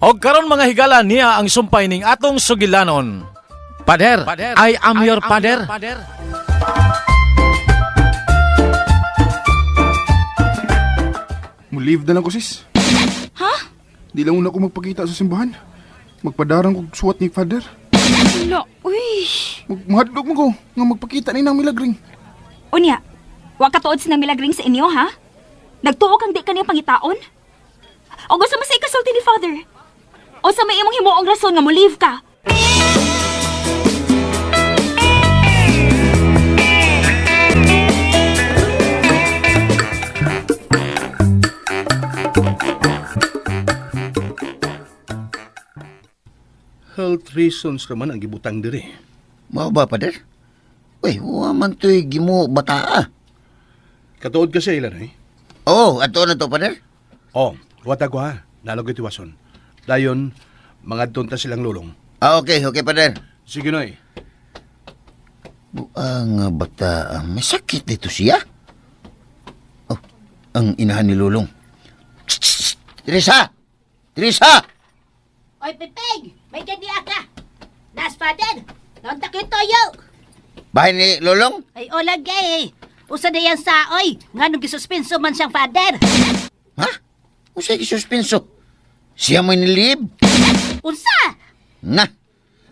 Og karon, mga higala, niya ang sumpay ning atong sugilanon. Pader, I am your father. Mo-leave na lang ko, sis. Ha? Di lang una ko magpakita sa simbahan. Magpadarang kog suwat ni Father. Ala, uy. Mahadlok mo ko nga magpakita ni nang milagring. Unya, wa ka tuod sa milagring sa inyo, ha? Nagtuo kang di kaniya pangitaon? O gusto mo sa ikasulti ni Father? O sa may imong himuong rason nga mo leave ka? Health reasons naman ang gibutang diri. Mao ba, Pader? Uy, wa man to'y gimo bataa. Katuod kasi ilan eh. Oo, oh, ato na to, Pader. Oh, wata ko ha. Nalog itiwason. Dayon, mga ta silang lulong. Ah, okay, okay, Pader. Sige, Noy. Buang nga bata, may sakit dito siya. Oh, ang inahan ni Lulong. Tsk, tsk, tsk. Teresa! Teresa! Oy, Pipeng! May gani ka! Nas, Father! Naunta ko yung toyo! Bahay ni Lulong? Ay, olag eh! Usa na yan sa oy! Nga nung gisuspenso man siyang father! Ha? Unsay gisuspenso? Siya mo'y nilib? Unsa? Na,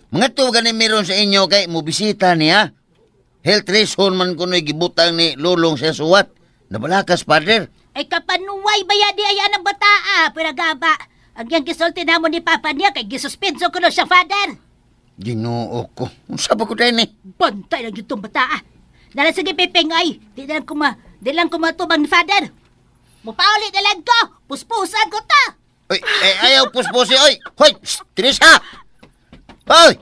mga to gani meron sa inyo kay mo bisita niya. Health reason man kuno'y gibutang ni Lulong sa suwat. Nabalakas, Father. Ay kapanuway ba yan di ay ang bataa? Pinagaba! Ang yang gisulti namo ni Papa niya kay gisuspenso ko na siya, father! Ginoo ko. Unsa ba ko dahil ni? Bantay lang itong bataa! Dala sige, Pipeng, ay! Di lang kumatubang ni father! Mupauli na lang ko! Puspusan ko ta! Oy, eh, ayaw puspusi, oy! Hoy! Psst, Teresa! Hoy!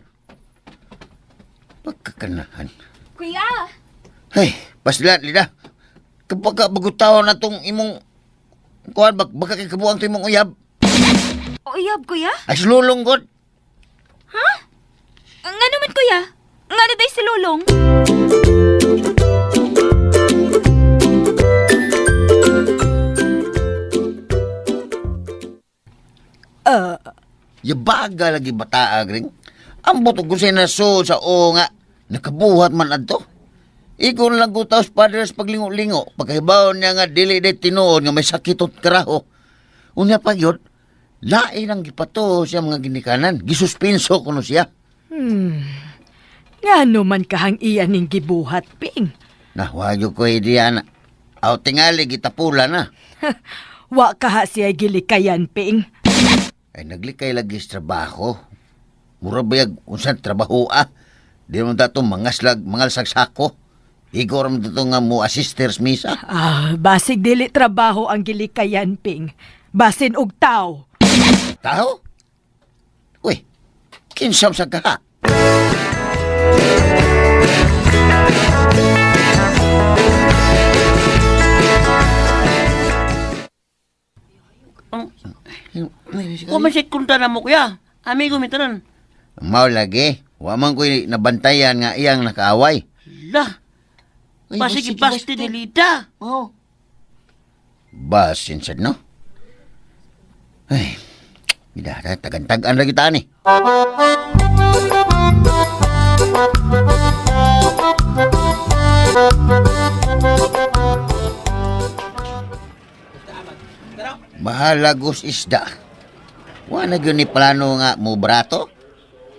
Pagkakanahan. Kuya! Hey, paslan, Lida. Kapag ka bagutaw na tong imong... Kuan, baka kay kabuang to imong uyab. Uyab, kuya? Ay, sululong, god. Nga naman, kuya? Nga na si Lulong? Yabaga lagi bata, agring. Ambot og kung naso sa o nga, nakabuhat man adto. Ikaw na lang gutaw sa padres paglingo-lingo. Pagkahibaw niya nga dili day tinuod nga may sakit at karaho. Unya pa yun, lain ang gipato siya mga ginikanan. Gisuspinso kuno siya. Nga man kahang iyan ning gibuhat, Ping. Nahwayo ko idea na. Aw tingali gitapula na. Wa kaha siya gilikayan, Ping. Ay naglikay lagi sa trabaho. Mura bayag unsan trabaho ah. Di naman tato mangaslag, mangalsag sako. Igor man tato nga mo assisters misa. Ah, basig dili trabaho ang gilikayan, Ping. Basin og tao. Tao? Uy, kinsam sa kaha. Wa man siya kunta na mo kuya. Amigo mi tanan. Mao lagi, wa man ko'y nabantayan nga iyang nakaaway. La. Basig ibasti ni Lida. Oh. Basin sad no? Ay, gidara, tagan-tagan lagi ta ni. Mahalagos isda. Wa na gyud ni plano nga mo barato.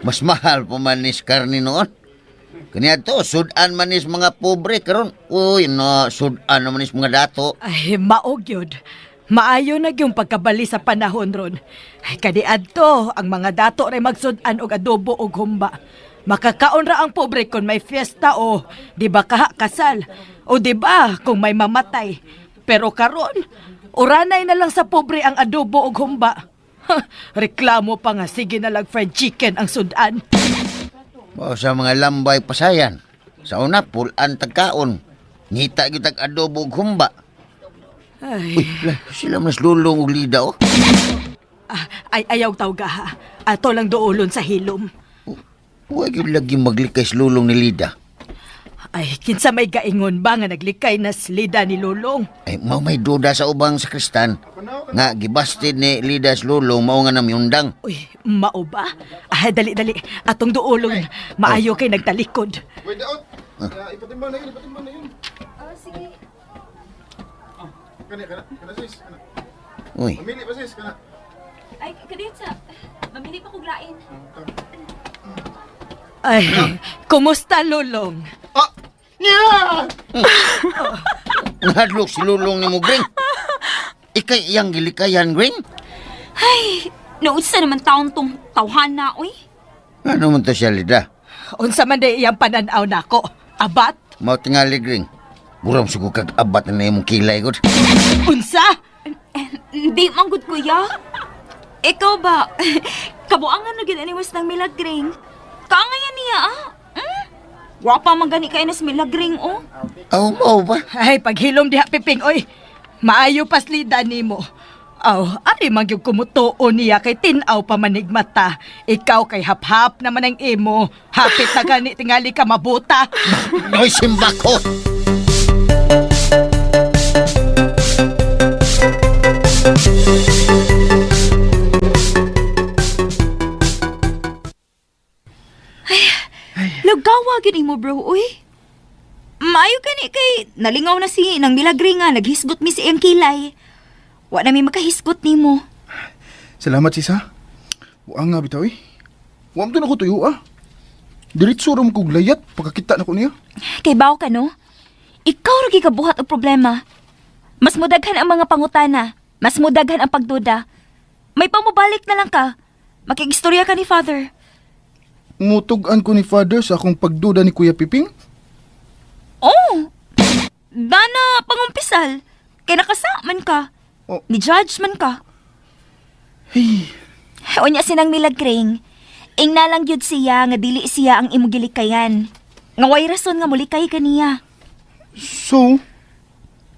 Mas mahal pa man ni karne noon. Kaniya to, sudan man is mga pobre karon. Uy, no, sudan naman is mga dato. Ay, maog yun. Maayo na yung pagkabali sa panahon ron. Ay, kaniadto, ang mga dato ray magsudan og adobo og humba. Makakaon ra ang pobre kung may fiesta o di ba kaha kasal o di ba kung may mamatay. Pero karon, uranay na lang sa pobre ang adobo og humba. Ha, reklamo pa nga sige na lang fried chicken ang sudan. Mao sa mga lambay pasayan. Sa una, pulan tagkaon. Ngita gyud tag adobo ug humba. Ay, Uy, la, sila mas lulong og lida oh. ah, ay ayaw tawga ha. Ato lang duolon sa hilom. Wa gyud lagi maglikay sa lulong ni Lida. Ay, kinsa may gaingon ba nga naglikay na slida ni Lulong? Ay, mao may duda sa ubang sakristan nga gibasted ni Lidas Lulong mao nga namyundang. Uy, mao ba? Ay, dali, dali. Atong duolong, maayo kay nagtalikod. Wait out. Ipatimbang na yun, ipatimbang na yun. Sige. Kana, kana, kana sis. Kana. Uy, Mamili pa sis, kana. Ay, kadiyot sa, mamili pa kog lain. Ay, kumusta, Lulong? Ah! Niya! nahadlok si Lulong ni mo, Gring. Ikay iyang gilikayan, Gring. Ay, naunsa naman taon tong tawhana, oy. Ano man to siya, Lida? Unsa man day iyang pananaw nako? Abat? Mao tingali, Gring. Buram sugo kag abat na imong kilay gud. Unsa? Hindi man gud, kuya. Ikaw ba? Kabuangan na gid ani was ng milagring. Kaangayan niya, ah. Wapa man gani kay nas milagring, oh. Aw, mao ba? Ay, paghilom diha, Piping, oy. Maayo paslida nimo. Aw, ari man gyud kumutuo niya kay tin-aw pa manigmata. Ikaw kay hap-hap naman ang imo. Hapit na gani tingali ka mabuta. Noy simba ko. Lagawa gid mo, bro, uy. Maayo gani kay nalingaw na si nang milagring nga naghisgot mi si iyang kilay. Wa na mi makahisgot nimo. Salamat sis ha. Wa nga bitaw eh. Wa mo to na ko tuyo ah. Diretso ra mo kog layat pagkakita na ko niya. Kay baw ka no? Ikaw ra gyud kabuhat og problema. Mas mudaghan ang mga pangutana, mas mudaghan ang pagduda. May pamubalik na lang ka. Makigistorya ka ni Father. Mutug-an ko ni Father sa akong pagduda ni Kuya Piping. Oh! Dana pangumpisal. Kay nakasa man ka. Oh. Ni judge man ka. Hey, Unya sinang milagring. Ing nalang gyud siya nga dili siya ang imong gilikayan. Nga way rason nga mulikay kaniya. So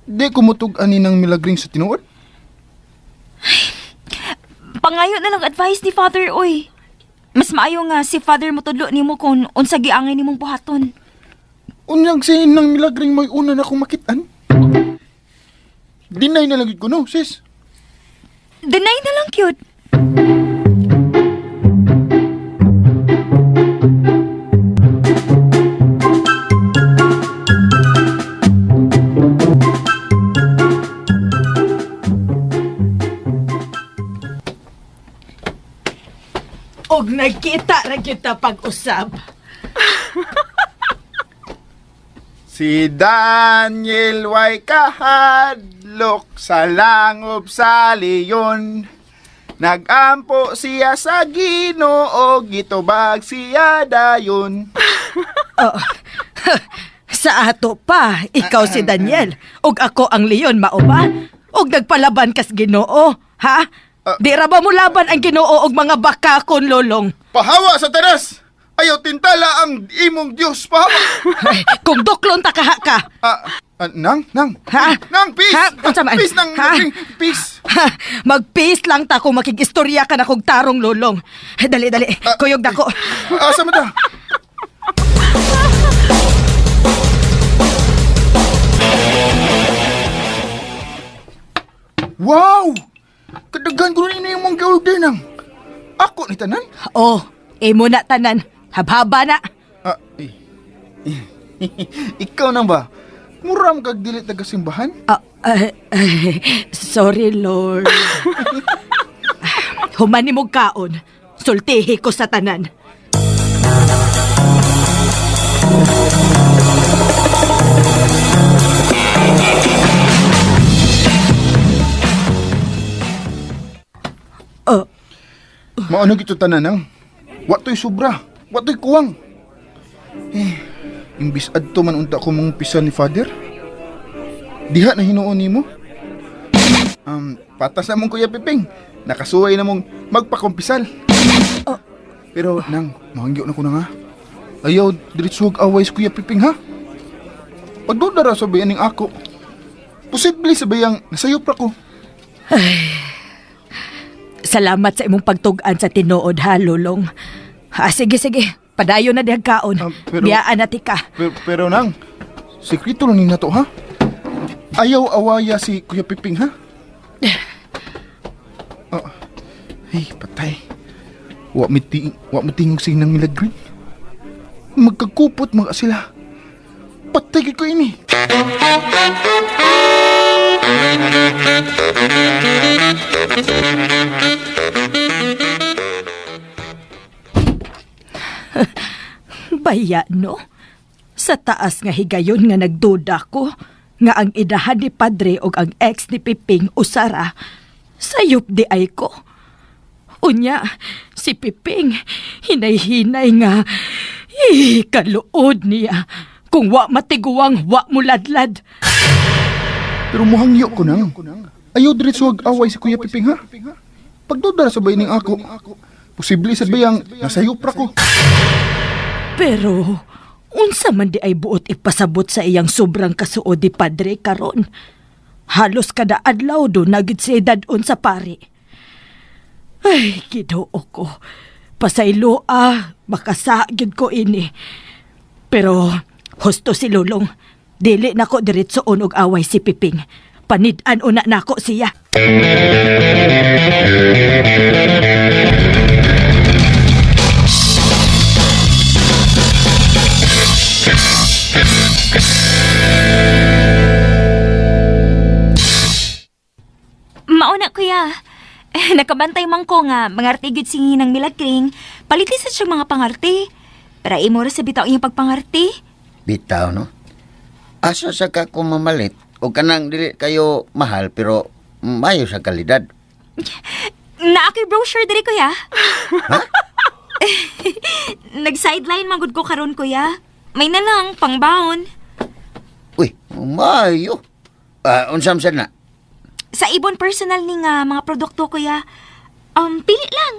di ko mutug-an ni ng milagring sa tinuod? Pangayo na lang advice ni Father oy. Mas maayo nga si Father motudlo nimo kung unsa giangay nimong buhaton. Unyang si nang milagring may una na akong makitaan. Deny na lang gyud ko no, sis. Deny na lang cute. Og nagkita ra gyud ta pag-usab. Si Daniel way kahadlok sa langob sa leyon. Nagampo siya sa Ginoo, gitubag siya dayon. Oh. Sa ato pa, ikaw si Daniel, ug ako ang leon, mao ba? Ug nagpalaban kas Ginoo, ha? Di ra ba mo laban ang Ginoo og mga baka kon lolong? Pahawa sa tanas! Ayaw tintala ang imong Dios, pahawa! Ay, kung duklon ta kaha ka. Ah, ah, nang, nang, Ha? nang, peace! Ha? Unsa man? Peace nang, Ha? peace! Ha, mag-peace lang ta kung makig-istorya ka na kog tarong lolong. Dali, dali. Kuyog dako. Asa man ta? Wow! Kadaghan ko rin yung mong order nang. Ako ni tanan? Oh, imo na tanan. Habhaba na. Ah, eh. Ikaw nang ba? Muram kag dili taga simbahan? Ah, eh, eh, sorry, Lord. Humani mo kaon. Sultihi ko sa tanan. Oh, Maano gito tanan nang? Wa to'y sobra. Wa to'y kuwang. Eh, imbis adto man unta ko mong pisa ni Father. Diha na hinuon nimo. Patas na mong Kuya Piping. Nakasuway na mong magpakumpisal. Pero nang, mahangyo na ko na nga. Ayaw, diretso og away sa Kuya Piping ha. Pagduda ra sa bayaning ako. Posible sa bayang nasayop ra ko. Salamat sa imong pagtug-an sa tinuod ha, Lulong. Ah, sige, sige. Padayon na dihag kaon. Ah, pero- Biyaan na tika. Pero nang, sekreto lang ni nato ha? Ayaw awaya si Kuya Piping ha? Oh. Hey, patay. Wa mi tingog sa inang milagrin. Magkagkupot mga sila. Patay kay ko ini. Baya no? Sa taas nga higayon nga nagduda ko nga ang idahan ni Padre og ang ex ni Piping usara sayop di ay ko. Unya, si Piping hinay-hinay nga eh, kaluod niya kung wa matiguang wa muladlad. Pero muhangyo ko nang. Ayaw diretso ag away si Kuya Piping ha? Pagduda sa bayining ako, posible sa bayang nasayop ra ko. Pero unsa man di ay buot ipasabot sa iyang sobrang kasuod ni Padre karon. Halos kada adlaw do nagid siya dad-on sa pari. Ay, Ginoo ko. Pasaylo ah, makasagid ko ini. Pero husto si Lulong. Dili nako diretsoon og away si Piping. Panid-an una nako siya. Mauna, kuya. Nakabantay man ko nga, mangarte gyud si ng milagring, paliti sa siyang mga pangarte. Para imo ra sa bitaw iyang pagpangarte. Bitaw, no? Asa sa ka kumamalit o kanang dili kayo mahal pero mayo sa kalidad. Naa kay brochure diri, kuya. Ha? Nag-sideline man gud ko karon, kuya. May na lang, pangbaon. Uy, mayo. Ah, unsam sad na? Sa ibon personal ni nga mga produkto, kuya. Pili lang.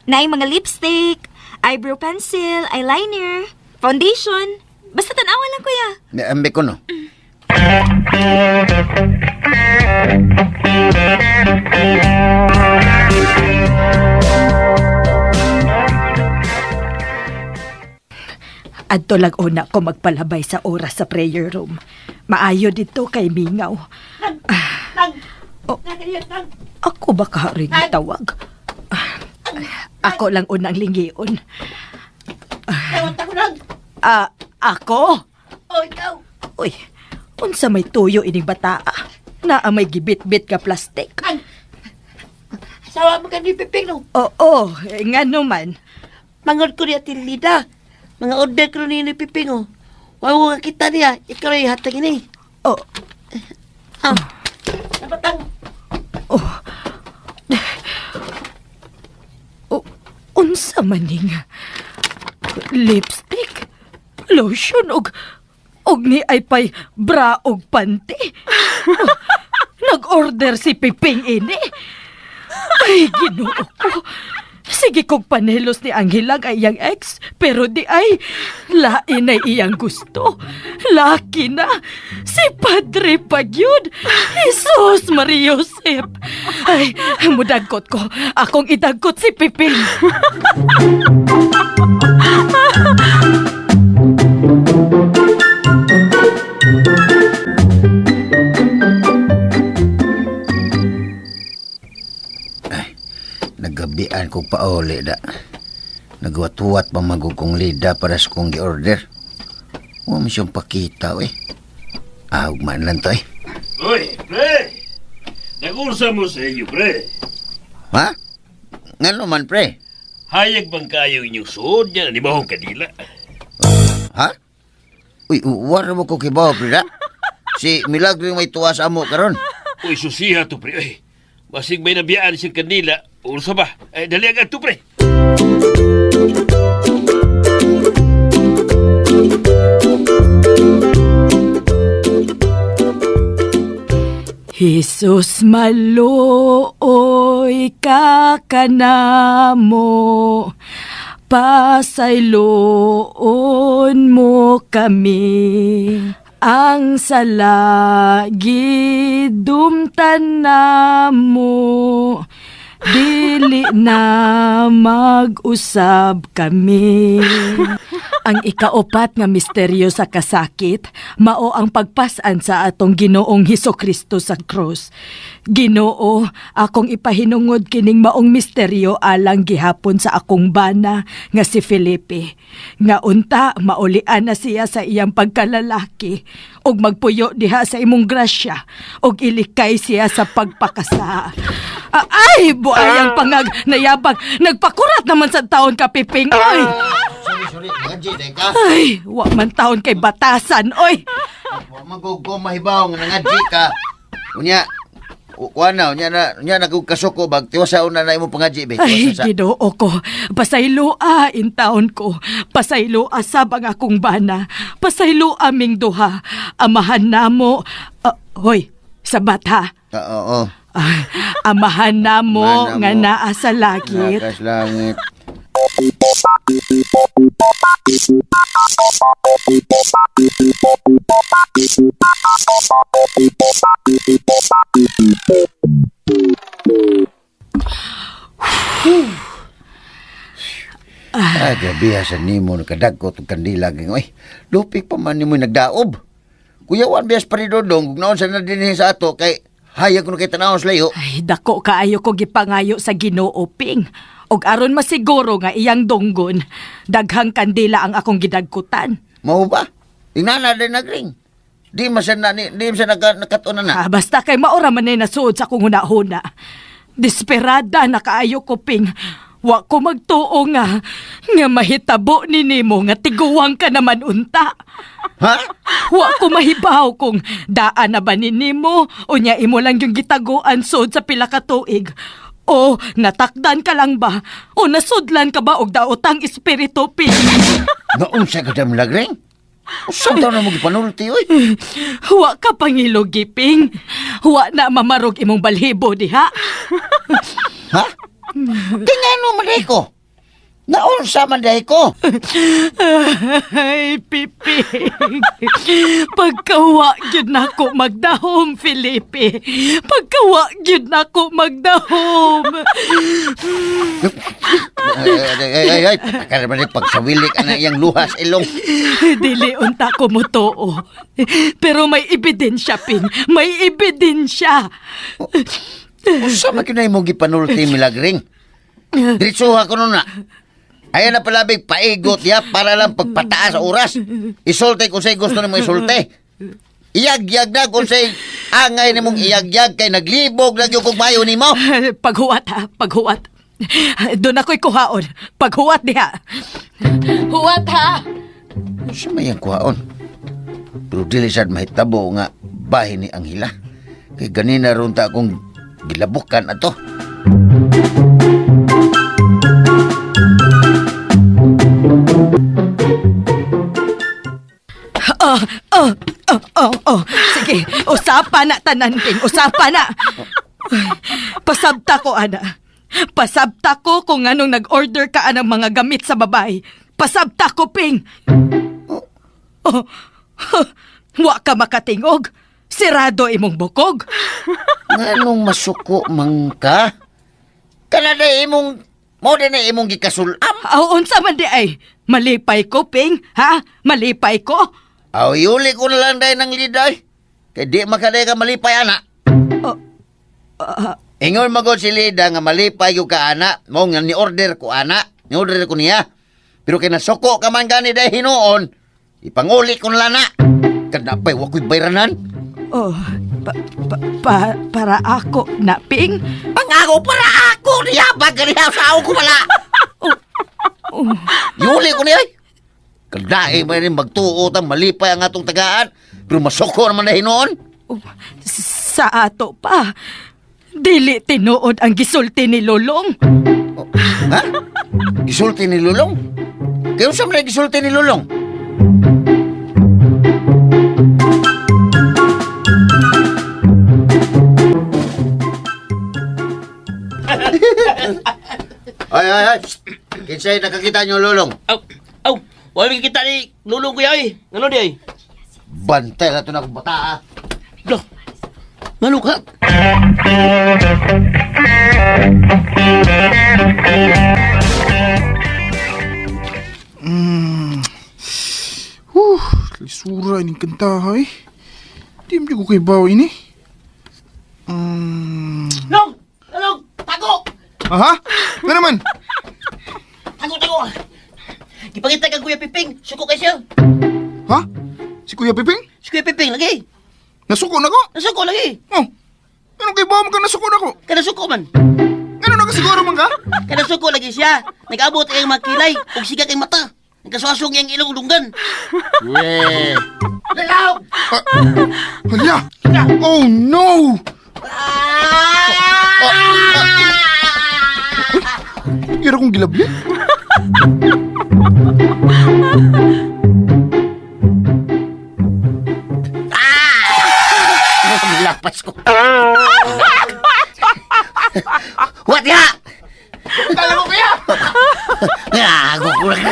Naay mga lipstick, eyebrow pencil, eyeliner, foundation. Basta tanawa lang, kuya. Ambi ko no. Adto lang una ko magpalabay sa oras sa prayer room. Maayo dito kay Mingaw. Nang, Oh. nang, nang, Ako ba ka rin tawag? Ako lang unang lingion. tawag ako nang. Ah, ako? Oh, ikaw. Uy, unsa may tuyo ining bataa? Naa may gibit-bit ka plastic. Nang. Asawa mo ka ni Piping, no? Oo, eh, nga naman. Mangod ko niya tinlida. Mga order ko ni Piping, oh. Wa ka kita niya. Ikaw rin hatag ini. Oh, Ah. Napatang. oh. Oh, unsa man ning lipstick, lotion og og ni ay pay bra og panty. Oh, nag-order si Piping ini. Ay, Ginoo ko. Sige kog panelos ni Angela ay iyang ex, pero di ay lain ay iyang gusto. Laki na. Si Padre Pagyud. Jesus Maria Josep. Ay, mudagkot ko. Akong idagkot si Piping. Nagabian ko pauli da. Nagwatuwat pa magugong lida para sa kong gi-order. Huwag mo siyang pakita, eh. Ah, ugmaan lang to, eh. Uy, pre! Nag-ursa mo sa inyo, pre. Ha? Ngano man, pre? Hayag bang kayo inyong suod niya na bahong kadila? Ha? Uy, wala mo ko kibaw, pre, da? Si Milagro yung may tuwa sa amo karon. Uy, susiha to, pre. Uy, basig may nabiyaan siyang kandila. Ursa ba? Eh, dali agad to, pre. Jesus maluoy ka kanamo, pasayloon mo kami. Ang sala gidumtan namo, Dili na mag-usab kami. Ang ikaupat nga misteryo sa kasakit, mao ang pagpasan sa atong Ginoong Hesus Kristo sa krus. Ginoo, akong ipahinungod kining maong misteryo alang gihapon sa akong bana nga si Felipe. Nga unta maulian na siya sa iyang pagkalalaki ug magpuyo diha sa imong grasya ug ilikay siya sa pagpakasa. Ay, buayang pangag nayabag nagpakurat naman sa taon ka Piping. Oy. Sorry, sorry. Ngaji, day ka. Ay, wa man taon kay batasan, oy. Wa man ko ko mahibaw nga nangadji ka. Unya, kuha na, unya na, unya na kung kasuko bag, tiwasa una na imong pangadji, be. Ay, Tiwasa sa. Ginoo ko. Pasayloa in taon ko. Pasayloa sab ang akong bana. Pasayloa ming duha. Amahan namo. Hoy, sabat ha. Oo, oo. Ah, amahan namo Amahan nga namo. naa sa langit. Nakas langit. Ah, grabe ha sa nimo nakadagko tong kandila ging oy. Lupik pa man nimo nagdaob. Kuyawan bias pa ni Dodong kung naon sa na dinhi sa ato kay hayag kuno kay tanawon sa layo. Ay, dako kaayo ko gipangayo sa Ginoo Ping. Og aron masiguro nga iyang dunggon, daghang kandila ang akong gidagkutan. Mao ba? Ingana din nagring. Di man siya na, di man siya nakatunan na. Ah, basta kay maura man ay nasuod sa akong huna-huna. Desperada na kaayo ko, Ping. Wa ko magtuo nga, nga mahitabo ni nimo nga tiguwang ka naman unta. Ha? Wa ko mahibaw kung daan na ba ni nimo o nya imo lang yung gitaguan sud sa pila ka tuig. O natakdan ka lang ba? O nasudlan ka ba og daotang espiritu, Ping? Naunsa ka dam lagring? Usang taon na mo gipanulti oy. Wa ka pangilogi, Ping. Wa na mamarog imong balhibo diha. Ha? Tingano man day ko. Naunsa man day ko. Ay, Piping. Pagkawa gyud nako magdahom, Felipe. Pagkawa gyud nako magdahom. Ay, ay, ay, ay, ay. Pataka naman eh, pagsawilik ana iyang luhas ilong. Dili unta ko motoo. Pero may ebidensya, Ping. May ebidensya. Usa man kinay mo gipanulti milagring. Diretsuha ko nun na. Ayan na palabig, paigot ya para lang pagpataas sa oras. Isulte kung sa'y gusto nimo isulte. Iyagyag na kung sa'y angay nimong iyagyag kay naglibog na gyud kog mayo nimo. Paghuwat ha, paghuwat. Doon ako'y kuhaon. Paghuwat diha. Huwat ha. Sa may ang kuhaon. Pero dili sad mahitabo nga bahin ni Angela. Kay ganina ron ta akong gilabukan ato. Oh, oh, oh, oh, oh. Sige, usapa na tanan, Ping. Usapa na. Ay, pasabta ko, ana. Pasabta ko kung anong nag-order ka anang mga gamit sa babae. Pasabta ko, Ping. Oh, huh, wa ka makatingog. Sirado imong bukog. Nganong masuko man ka? Kanada imong mo din na imong gikasulam. Aw, unsa man di ay. Malipay ko, Ping. Ha? Malipay ko. Aw, yuli ko na lang dahil ng liday. Kay di makaday ka malipay, ana. Oh, Ingon magod si Lida nga malipay yung ka, ana. Mo nga ni-order ko, ana. Ni-order ko niya. Pero kay nasuko ka man gani dahil hinuon, ipanguli ko na lang, na. Kanapay, wa ko'y bayranan. Oh, para ako na, Ping. Pangako para ako niya, baga niya sa ako ko wala. Oh. Yuli ko niya, ay. Kadae man rin magtuot ang malipay ang atong tagaan. Pero masuko naman na hinuon. Oh, sa ato pa. Dili tinuod ang gisulti ni Lolong. Oh, ha? Gisulti ni Lulong? Kaya saan man gisulti ni Lulong? Ay, ay, ay. Psst. Kinsay nakakita niyo Lulong? Aw, aw, wala kita ni lulong ko ay. Ngano di ay? Bantay na ito na akong bata, ah. Lo. Ngano ka? Huh, lisura ining kanta eh. Di mo ko kay baw ini. Long! Long! Tago! Aha? Nga naman? Tago, tago! Gipangita kang Kuya Piping. Suko kay siya. Ha? Si Kuya Piping? Si Kuya Piping lagi. Nasuko na ko? Nasuko lagi. Oh. Anong kay baw man ka nasuko na ko? Kada suko man. Ngano nakasiguro man ka? Kada suko lagi siya. Nag-abot ang mga kilay ug siga kay mata. Nagkaswasong iyang ilong dunggan. Weh. Lalaw! Hala! Oh no! Ira kong gilabli. Lapas ko. What ya? Kala ko kaya! Gago ko lang.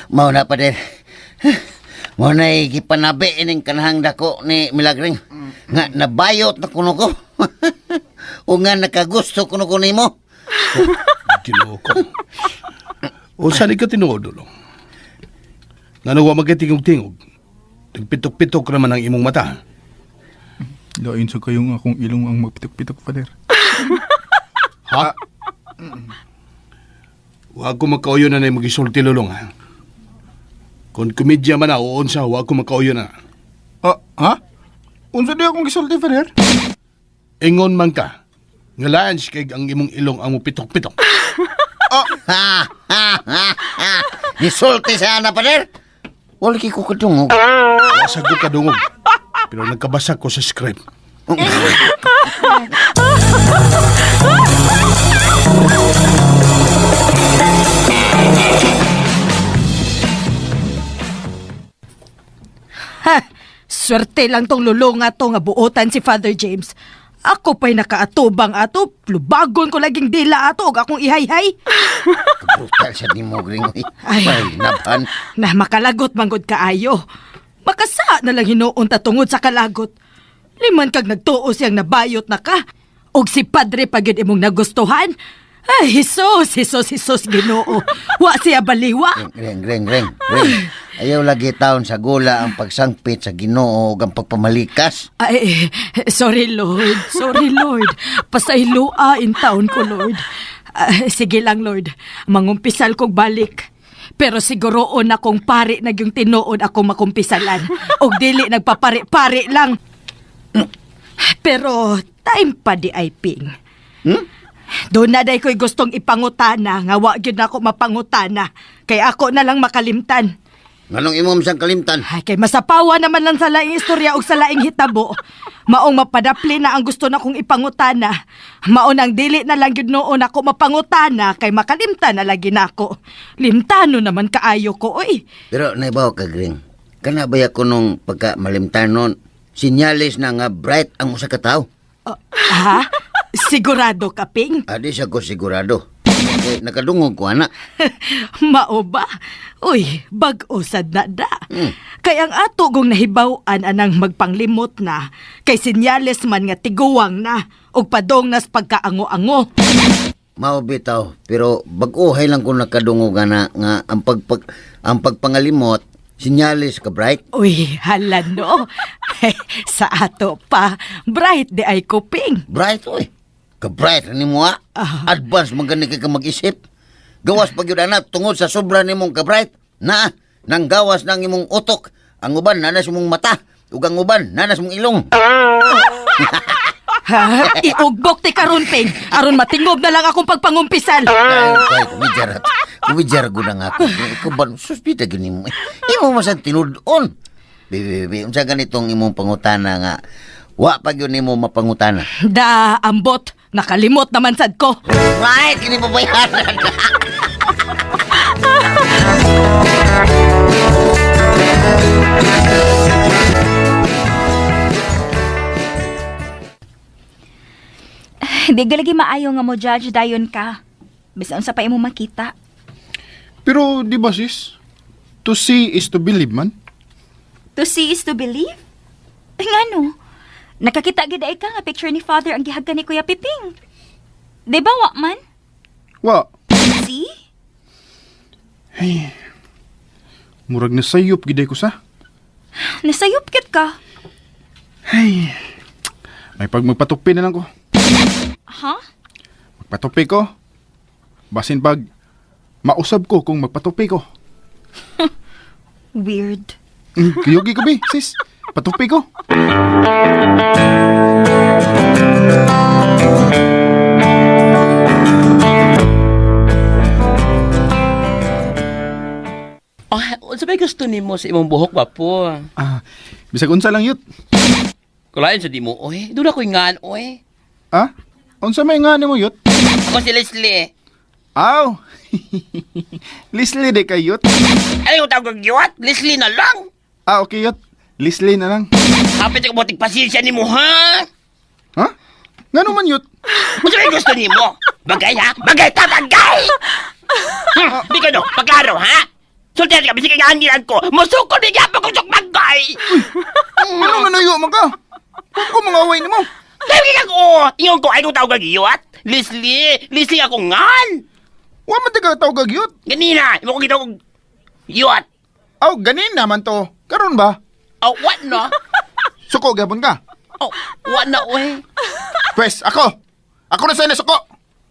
Mao na pa din. Mao na gipanabi ining kanahang dako ni Milagring. Nga nabayot na kuno ko. O nga nakagusto kuno ko nimo. Ginoo ko. O saan ka tinuod, Lulong? Ngano wa magkatingog-tingog? Nagpitok-pitok naman ang imong mata. Lain sa kayong akong ilong ang magpitok-pitok, Father. Ha? Wa ko makauyo na na yung magisulti, Lulong, ha? Kung komedya man na, o unsa, wa ko makauyo na. Ah, ha? Unsa di akong gisulti, Father? Ingon man ka, nga laan si kay ang imong ilong ang mupitok-pitok. Ha ha ha ha. Nisulti sa ana pader. Wala kay ko kadungog. Wa sa ko kadungog. Pero nagkabasa ko sa script. Ha! Swerte lang tong lulong ato nga buotan si Father James. Ako pa'y nakaatubang ato, lubagon ko laging dila ato og akong ihayhay. Brutal sa nimo gringo. Ay. Ay, naban. Na makalagot manggod kaayo. Makasa na lang hinuon ta tungod sa kalagot. Liman kag nagtuo siyang nabayot na ka. Og si Padre pa gyud imong nagustuhan. Ay, Jesus, Jesus, Jesus, Ginoo. Wa siya baliwa. Ring, ring, ring, ring. Ayaw lagi taon sa gula ang pagsangpit sa Ginoo ug ang pagpamalikas. Ay, sorry Lord, sorry Lord. Pasayloa in taon ko Lord. Ah, sige lang Lord, mangumpisal kog balik. Pero siguroon akong pari na yung tinuod ako makumpisalan. Og dili nagpapari-pari lang. Pero time pa di ay ping. Doon na day ko'y gustong ipangutana, nga wa gyud nako mapangutana. Kay ako na lang makalimtan. Nganong imong sang kalimtan? Ay, kay masapawa naman lang sa laing istorya og sa laing hitabo. Maong mapadapli na ang gusto na kong ipangutana. Mao nang dili na lang gyud noon ako mapangutana kay makalimtan na lagi nako. Limtano naman kaayo ko oy. Pero naibaw ka, Gring. Kana ba ko nung pagka malimtan nun, sinyalis na nga bright ang usa ka tawo. Ah, ha? Sigurado ka, Ping? Adi siya ko sigurado. Okay, nakadungog ko, ana. Mao ba? Uy, bag-o sad na da. Kay ang ato gong nahibaw-an anang magpanglimot na, kay sinyales man nga tiguwang na, ug padong nas pagkaango-ango. Mao bitaw, pero bag-ohay lang ko nakadungog ana nga ang pagpag ang pagpangalimot sinyalis ka bright. Uy, hala no. Sa ato pa, bright di ay kuping. Bright oy. Ka bright ni mo ah. Advance man gani kay ka mag-isip. Gawas pag yun ana tungod sa sobra nimong ka bright. Na nang gawas nang imong utok, ang uban nanas imong mata, ug ang uban nanas imong ilong. Ha? Iugbok ti karon ping. Aron matingob na lang akong pagpangumpisal. Ay, kay kumijar at kumijar ko na nga ako. Ikaw ba, suspita gini mo. Imo masan tinud-on. Bibi, bibi, unsa ganitong imong pangutana nga, wa pa gyud nimo mapangutana. Da, ambot. Nakalimot naman sad ko. Right, kini pabayaran. Di galagi maayo nga mo judge dayon ka. Bisan unsa pa imo makita. Pero di ba sis? To see is to believe man. To see is to believe? Ay, ngano? Nakakita gid ay ka nga picture ni Father ang gihagkan ni Kuya Piping. Di ba wa man? Wa, See? murag nasayop gid ko sa. Nasayop kit ka. May pag magpatupi na lang ko. Ha? Magpatupi ko. Basin pag mausab ko kung magpatupi ko. Weird. Kuyugi ko bi, sis. Patupi ko. Oh, unsa may gusto nimo sa imong buhok gwapo? Ah, bisag unsa lang yut. Kulain sa di mo, oy. Doon ako'y ngan, oy. Ah? Unsa may nga nimo yut? Ako si Leslie. Aw. Leslie de kay yut. Ano yung tawag yun? Leslie na lang. Ah, okay yut. Leslie na lang. Hapit ako butik pasensya nimo, ha? Ha? Ngano man yut? Unsa may gusto nimo? Bagay, ha? Bagay ta, bagay! Di ka no, paklaro, ha? Sultihan ka, bisig ka angilan ko. Musukol, bigyan pa kong bagay! Ano nanuyo man ka? Huwag ko mga away nimo. Sabi ka ko, ingon ko, ay kung tawag yun? Leslie, Leslie ako ngan! Wa man ka tawag yut. Ganina, imo ko gitawag yun. Aw, ganin naman to. Karon ba? Oh, what no? Suko gapon ka. Oh, what na, oy? Pwes, ako. Ako na sa'yo na suko.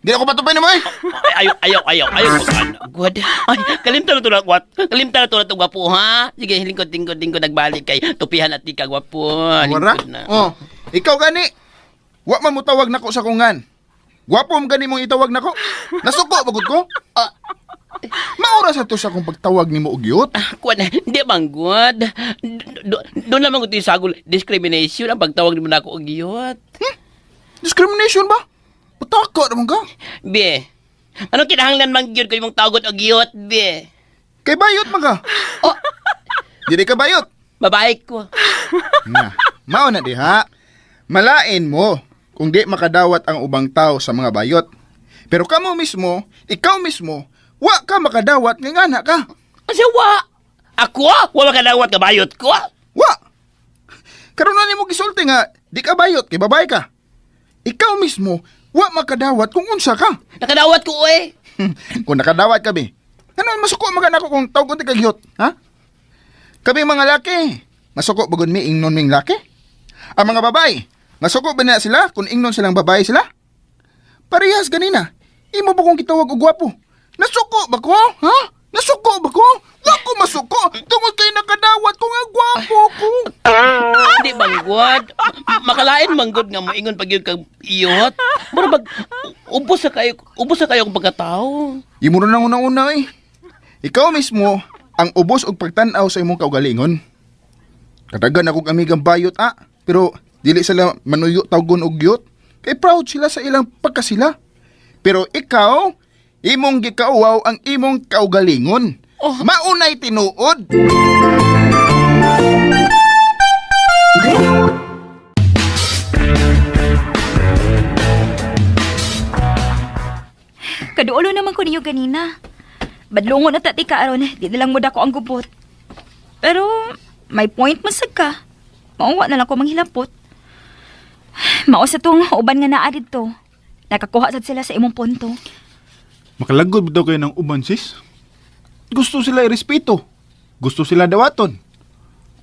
Di ako patupin mo eh. Ay, ayaw, ayaw, ayaw, ayaw. Good. Ay, kalimtan na to na, what? Kalimtan na to na to, gwapo, ha? Sige, lingkod, lingkod, lingkod, nagbalik kay tupihan at tika, gwapo. Wara? Lingkod na. Oh, ikaw gani. Wa man mo tawag nako sa kungan. Gwapo mo gani mong itawag nako. Nasuko bagud ko. Ah. Maura sa to sa akong pagtawag nimo og yut. Kuan, di bang good? Doon lamang ko ito yung sagol discrimination ang pagtawag nimo nako og yot. Discrimination ba? Pataka naman ka. Be, anong kinahanglan man gyud ko imong tawagon og yot, be? Kay bayot man ka. Oh. Dili ka bayot. Babae ko. Na, mao na diha. Malain mo kung di makadawat ang ubang tao sa mga bayot. Pero kamo mismo, ikaw mismo, wa ka makadawat nga ngana ka. Asa wa? Ako? Wa makadawat ka bayot ko? Wa! Karon na nimo gisulti nga di ka bayot kay babae ka. Ikaw mismo wa makadawat kung unsa ka. Nakadawat ko, oy. Kung nakadawat ka bi. Ano masuko man ka nako kung tawgon ti kag yot, ha? Kami mga laki, masuko bagon mi ingnon ming laki? Ang mga babae, masuko ba na sila kung ingnon silang babae sila? Parehas ganina. Imo ba kung gitawag og gwapo? Nasuko ba ko? Ha? Nasuko ba ko? Wa ko masuko tungod kay nakadawat ko nga gwapo ko. Di bang god? Makalain man god nga moingon pag yun kag iyot. Mura bag ubos sa kayo ang pagkatao. Imo na nang unang-una eh. Ikaw mismo ang ubos og pagtan-aw sa imong kaugalingon. Kadagan akong amigang bayot ah, pero dili sila manuyo tawgon og yot. Kay proud sila sa ilang pagkasila. Pero ikaw, imong gikauwaw ang imong kaugalingon. Oh. Maunay tinuod. Kaduolo naman ko ninyo ganina. Badlungon na tati ka aron, di na lang mo dako ang gubot. Pero may point masag ka. Mauwa na lang ko manghilapot. Mao sa tong uban nga naa didto. Nakakuha sad sila sa imong punto. Makalagod ba daw kayo ng uban, sis? Gusto sila irespeto. Gusto sila dawaton.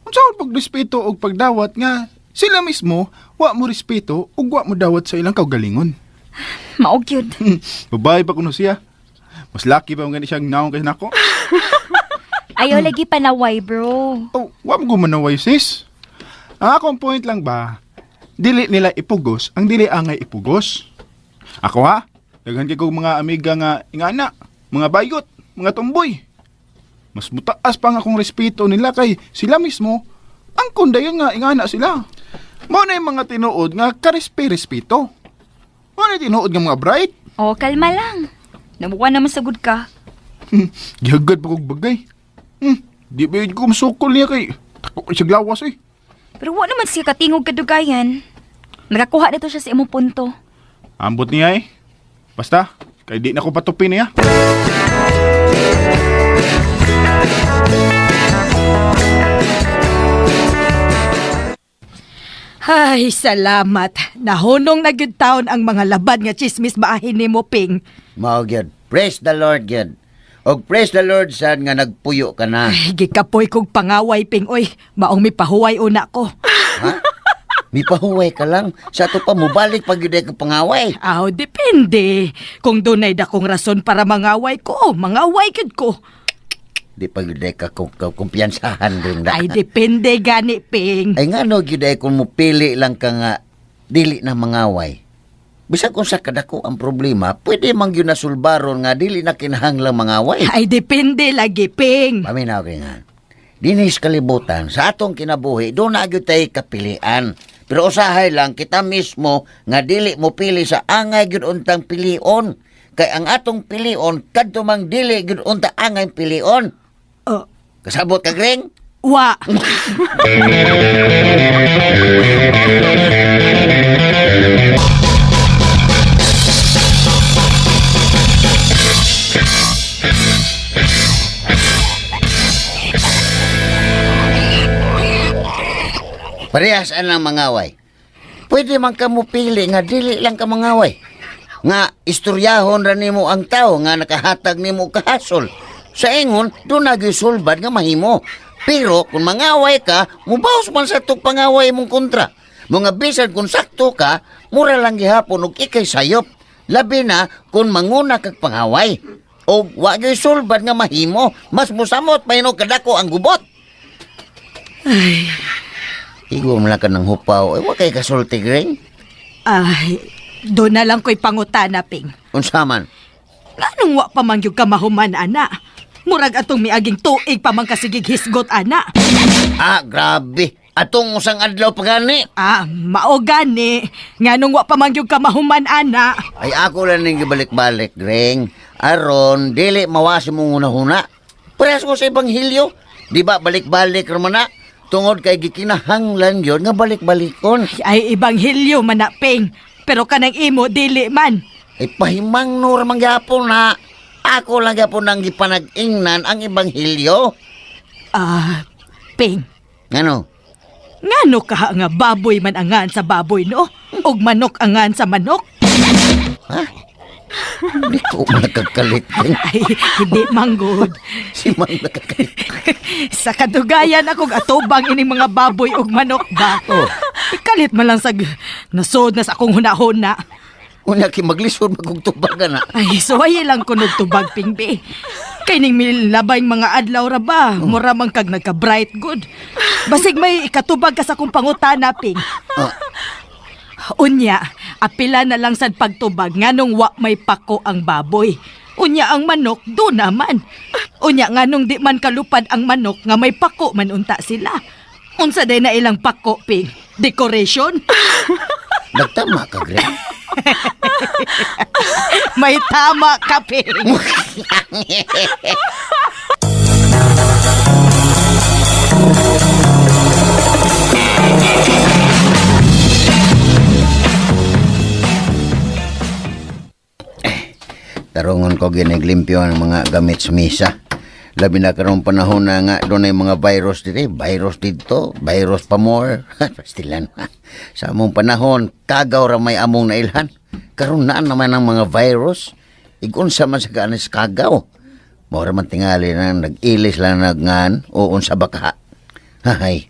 Unsa man pagrespeto og pagdawat nga sila mismo wa mo respeto ug wa mo dawat sa ilang kaugalingon. Mao gyud. Babae pa kuno siya. Mas laki pa man gani siyang naong kay nako. Ayaw lagi panaway, bro. Oh, wa mo gumanaway sis. Ang akong point lang ba, dili nila ipugos ang dili angay ipugos. Ako ha, daghan kay kog mga amiga nga ingana, mga bayot, mga tumboy. Mas mutaas pa nga akong respeto nila kay sila mismo ang kundayon nga ingana sila. Mao na yung mga tinuod nga karespe-respeto. Mao na yung tinuod nga mga bright. Oh, kalma lang. Namuha naman sagud ka. Gihagad pa kog bagay. Di ba yun ko masukol niya kay tako kay siyang lawas eh. Pero wa naman siya katingog kadugayan. Nakakuha nito siya sa imong punto. Ambot niya eh. Basta, kay di na ko patupin niya. Ay, salamat. Nahunong na gyud taon ang mga labad nga chismis maahin nimo, Ping. Mao gyud. Praise the Lord gyud. Og praise the Lord sad nga nagpuyo ka na. Ay, gikapoy kog pangaway, Ping. Oy, maong mipahuway una ko. Ha? Mipahuway ka lang. Sa ato pa, mubalik pag yun ka pangaway. Aw, depende. Kung dunay dakong rason para mangaway ko, mangaway gyud ko. Di pa yun ka kumpiyansahan rin na. Ay, depende gani, Ping. Ay nga no, gyud ay kung mupili lang ka nga, dili na mangaway. Bisag kung sa kadako ang problema, pwede man gyud nasulbaron nga dili na kinahanglang mangaway. Ay, depende lagi, Ping. Paminaw kay nga. Dinis kalibutan, sa atong kinabuhi, doon na gyud tay kapilian. Pero usahay lang kita mismo nga dili mo pili sa angay gyud untang pilion. Kay ang atong pilion kadto mang dili gyud unta angay pilion. Oh. Kasabot ka Greng? Wa. Parehas ang mangaway. Pwede man ka mo pili nga dili lang ka mangaway. Nga istoryahon ra nimo ang tao nga nakahatag nimo kahasol. Sa ingon, doon na sulbad nga mahimo. Pero kung mangaway ka, mubawas man sa tug pangaway mong kontra. Mga bisan kung sakto ka, mura lang gihapon og ikay sayop. Labi na kung manguna kag pangaway. O wa gyud sulbad nga mahimo, mas musamot pa hinog kadako ang gubot. Ay, Igo man lang ka ng hupaw. Eh, wa kay kasulti, Greng. Ay, doon na lang ko'y pangutana, Ping. Unsa man? Nganong wa pa man gyud ka mahuman, ana? Murag atong miaging tuig pa man kasigig hisgot, ana. Ah, grabe. Atong usang adlaw pa gani. Ah, mao gani. Nganong wa pa man gyud ka mahuman, ana? Ay ako lang ning gibalik-balik, Greng. Aron, dili mawasi mong hunahuna. Parehas ko sa ebanghelyo. Di ba balik-balik raman na? Tungod kay gikinahanglan yun nga balik-balikon. Ay, ebanghelyo man na, Ping. Pero kanang imo, dili man. Ay pahimang no ramang gyapon na. Ako lang gyapon ang gipanag-ingnan ang ebanghelyo. Ah, Ping. Ngano? Ngano ka nga baboy man angan sa baboy, no? Og manok angan sa manok? Ha? Hindi ko nakakalit. Greng. Ay, hindi manggod. Si Mang nakakalit. Sa kadugayan akong atubang ining mga baboy og manok ba? Oh. Ikalit man lang sa nasod na sa akong hunahuna. Unya kay maglisod magugtubagan na. Ay, suwaye lang kunog tubag pingbi. Kay ning milabay mga adlaw ra ba? Mura man kag nagka-bright good. Basig may ikatubag ka sa akong pangutana, Ping. Oh. Unya, apila na lang sad pagtubag nganong wa may pako ang baboy. Unya ang manok do naman. Unya nganong di man kalupad ang manok nga may pako man unta sila. Unsa day na ilang pako, Ping? Decoration? Nagtama ka, Greng. May tama ka, Ping. Tarungon ko giniglimpyo ang mga gamit sa misa. Labi na karong panahon na nga doon ay mga virus dito. Virus dito, virus pa more. Pastilan. Sa among panahon, kagaw ra may among nailhan. Karon naan naman ang mga virus. Igunsa man sa kaanis kagaw. Mora man tingali na nag-ilis lang nagngan o unsa ba ka. Hay.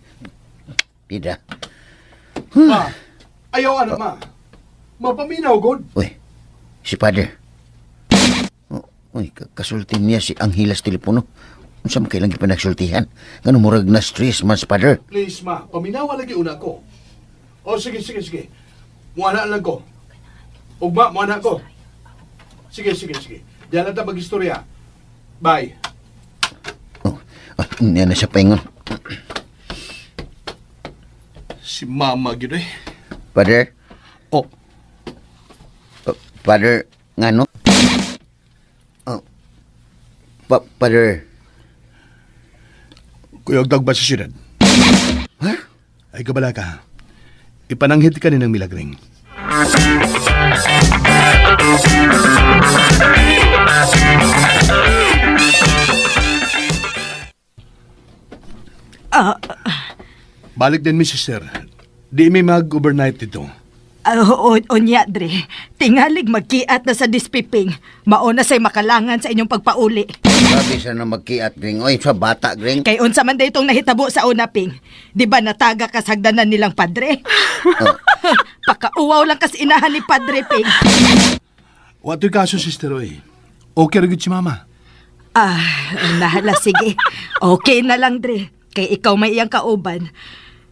Pida. Ma, ayaw ano ma. Mapaminaw god. Uy, si Father. Oh, uy, kasulti niya si Anghilas telepono. Unsa man kailang gipanagsultihan? Ngano murag na stress man si Father. Please ma, paminawa lagi una ko. O sige, sige, sige. Muana lang ko. Ugma, muana ko. Sige, sige, sige. Diyan lang ta mag-istorya. Bye. Oh, ah, niya na siya paingon. Si mama gyud eh. Father? Oh. Oh, Father, ngano? Oh. Father. Kuyog dagba sa syudad. Ha? Ay kabala ka. Ipananghit ka ni ng milagring. Ah, Balik din mi sister. Di mi mag-overnight dito. Ah, unya, Dre. Tingalig magkiat na sa dispiping. Mauna sa'y makalangan sa inyong pagpauli. Grabe sa na magkiat, Gring. Oy, sa bata, Gring. Kay unsa man daytong nahitabo sa una, Ping. Di ba nataga ka sa hagdanan nilang padre? Oh. Pakauwaw lang kas inahan ni Padre, Ping. Wa to'y kaso, sister, oy. Okay ra gyud si mama. Ah, nahala, sige. Okay na lang, Dre. Kay ikaw may iyang kauban.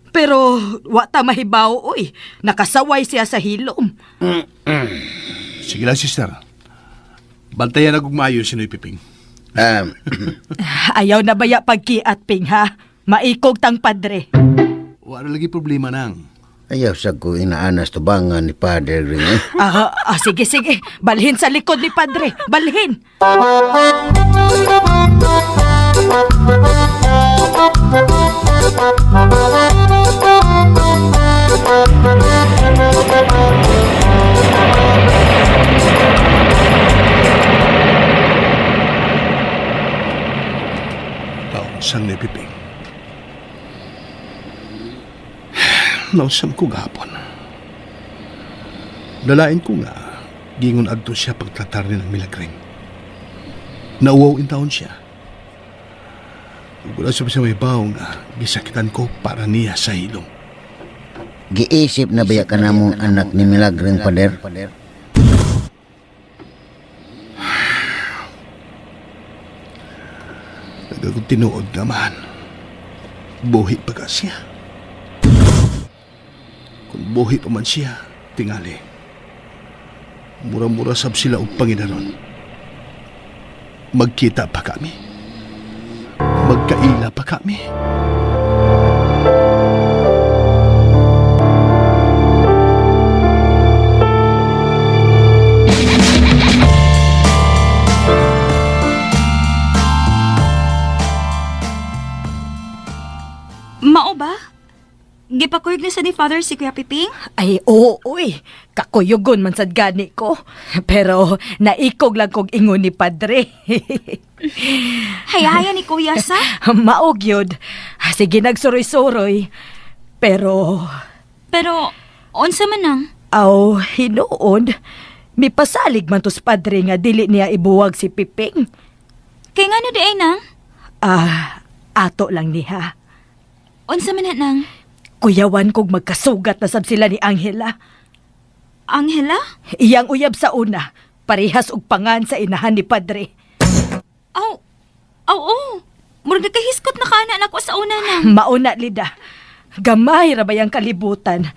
Pero wa ta mahibaw, oy. Nakasaway siya sa hilom. Sige lang, sister. Bantayan na kung maayo si Noy Piping. Ayaw na baya pagkiat, Ping, ha? Maikog tang padre. Wa ra lagi problema nang. Ayaw sa ko inaanas tubangan ni Father, Gring. Eh. Ah, sige, sige. Balhin sa likod ni padre. Balhin. Kaunsang ni Piping. Nausam ko gahapon. Dalain ko nga, gingon adto siya pagtratar ni ng milagring. Nauwaw in taon siya. Ug wala siya sa may baw nga gisakitan ko para niya sa hilom. Giisip na baya ka na mong anak ni Milagring, Father? Nagagong tinuod naman. Buhi pa ka siya. Kung buhi pa man siya, tingali. Mura-mura sab sila og Panginoon. Magkita pa kami. Magkaila pa kami. Mao ba? Gipakuyog na sa ni Father si Kuya Piping? Ay, oo, oy. Kakuyugon man sad gani ko. Pero naikog lang kog ingon ni padre. Hayaya ni Kuya sa? Maog yun. Sige, nagsuroy-suroy. Pero, Pero, unsa man nang? aw, hinuon, mipasalig man to sa padre nga dili niya ibuwag si Piping. Kay ngano di ay nang? Ah, ato lang niya. Unsa man na nang? Kuyawan kog magkasugat na sab sila ni Angela. Angela? Iyang uyab sa una, parehas og pangan sa inahan ni padre. Aw, aw, oh. Murag nagkahiskot na kana nako sa una nang. Mauna, Lida. Gamay ra bayang kalibutan.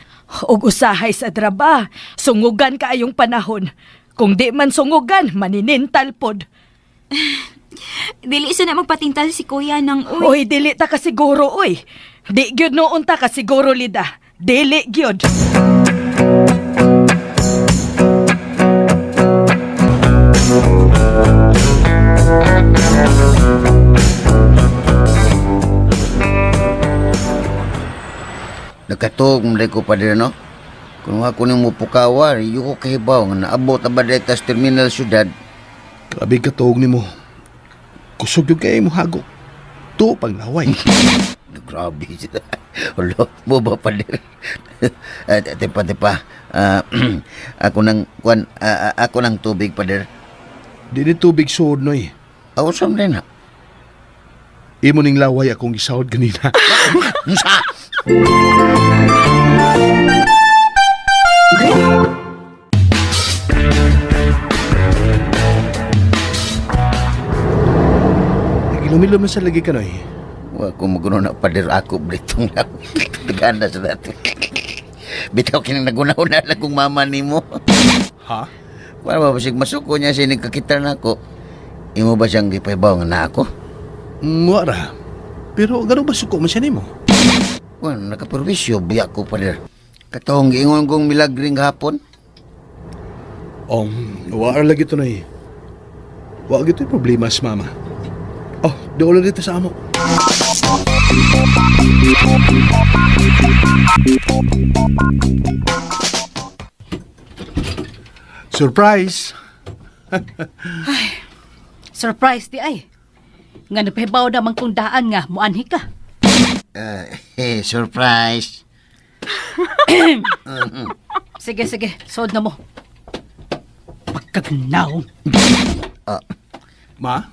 Og usahay sa draba, sungugan kaayong panahon. Kung di man sungugan, maninintal pod. Dili sa na magpatintal si Kuya nang uy. Oy, dili ta kasiguro, oy. Di gyud noon ta kasiguro, Lida. Dili gyud. Nagkatuog mo ko, Padre, no? Kung ako ni mo pukawa, iyo ko kahibaw nga naabot na ba dito sa terminal syudad. Grabe katuog nimo. Kusog yung kay mo hago. Tuo pang laway. Grabe siya. Ulo, mo ba, Padre? Ah, Tepa, tepa. Ah, ako nang, kuan, ako nang tubig, Padre. Di ni tubig suod noy. Awesome din, ha? Imo ning laway akong gisahod ganina. Unsa? Nagilumilum na sa lagi ka noy. Wa ko maguno na pader ako britong na. Tagana sa dato. Bitaw kinang naguna-una lang kong mama nimo. Ha? Wala ba basig masuko niya sinig kakita na ako. Imo ba siyang gipaybaw nga na ako? Wara. Pero gano'n ba suko man siya nimo? Wa nakaperwisyo biya ko pader. Katong giingon kong milagring hapon. Wara lagi to noy. Wa gito'y problema sa mama. Oh, doon lang dito sa amo. Surprise! Surprise di ay. Nga napahibaw na man kong daan nga muanhi ka. Eh, surprise. Sige, sige. Sood na mo. Pagkagnaw. Ma?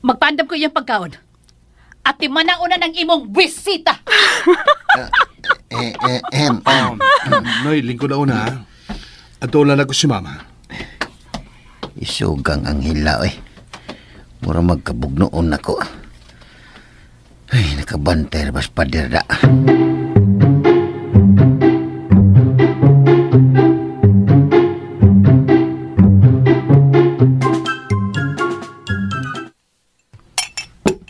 Magpaandam ko iyang pagkaon. At timana una ng imong bisita. Eh, eh, ehem. Noy, lingkod na una ha. Ato lang ako si mama. Isugang ang hila, eh. Mura magkabugnoon ako. Ay, nakabantay ra bas pader da.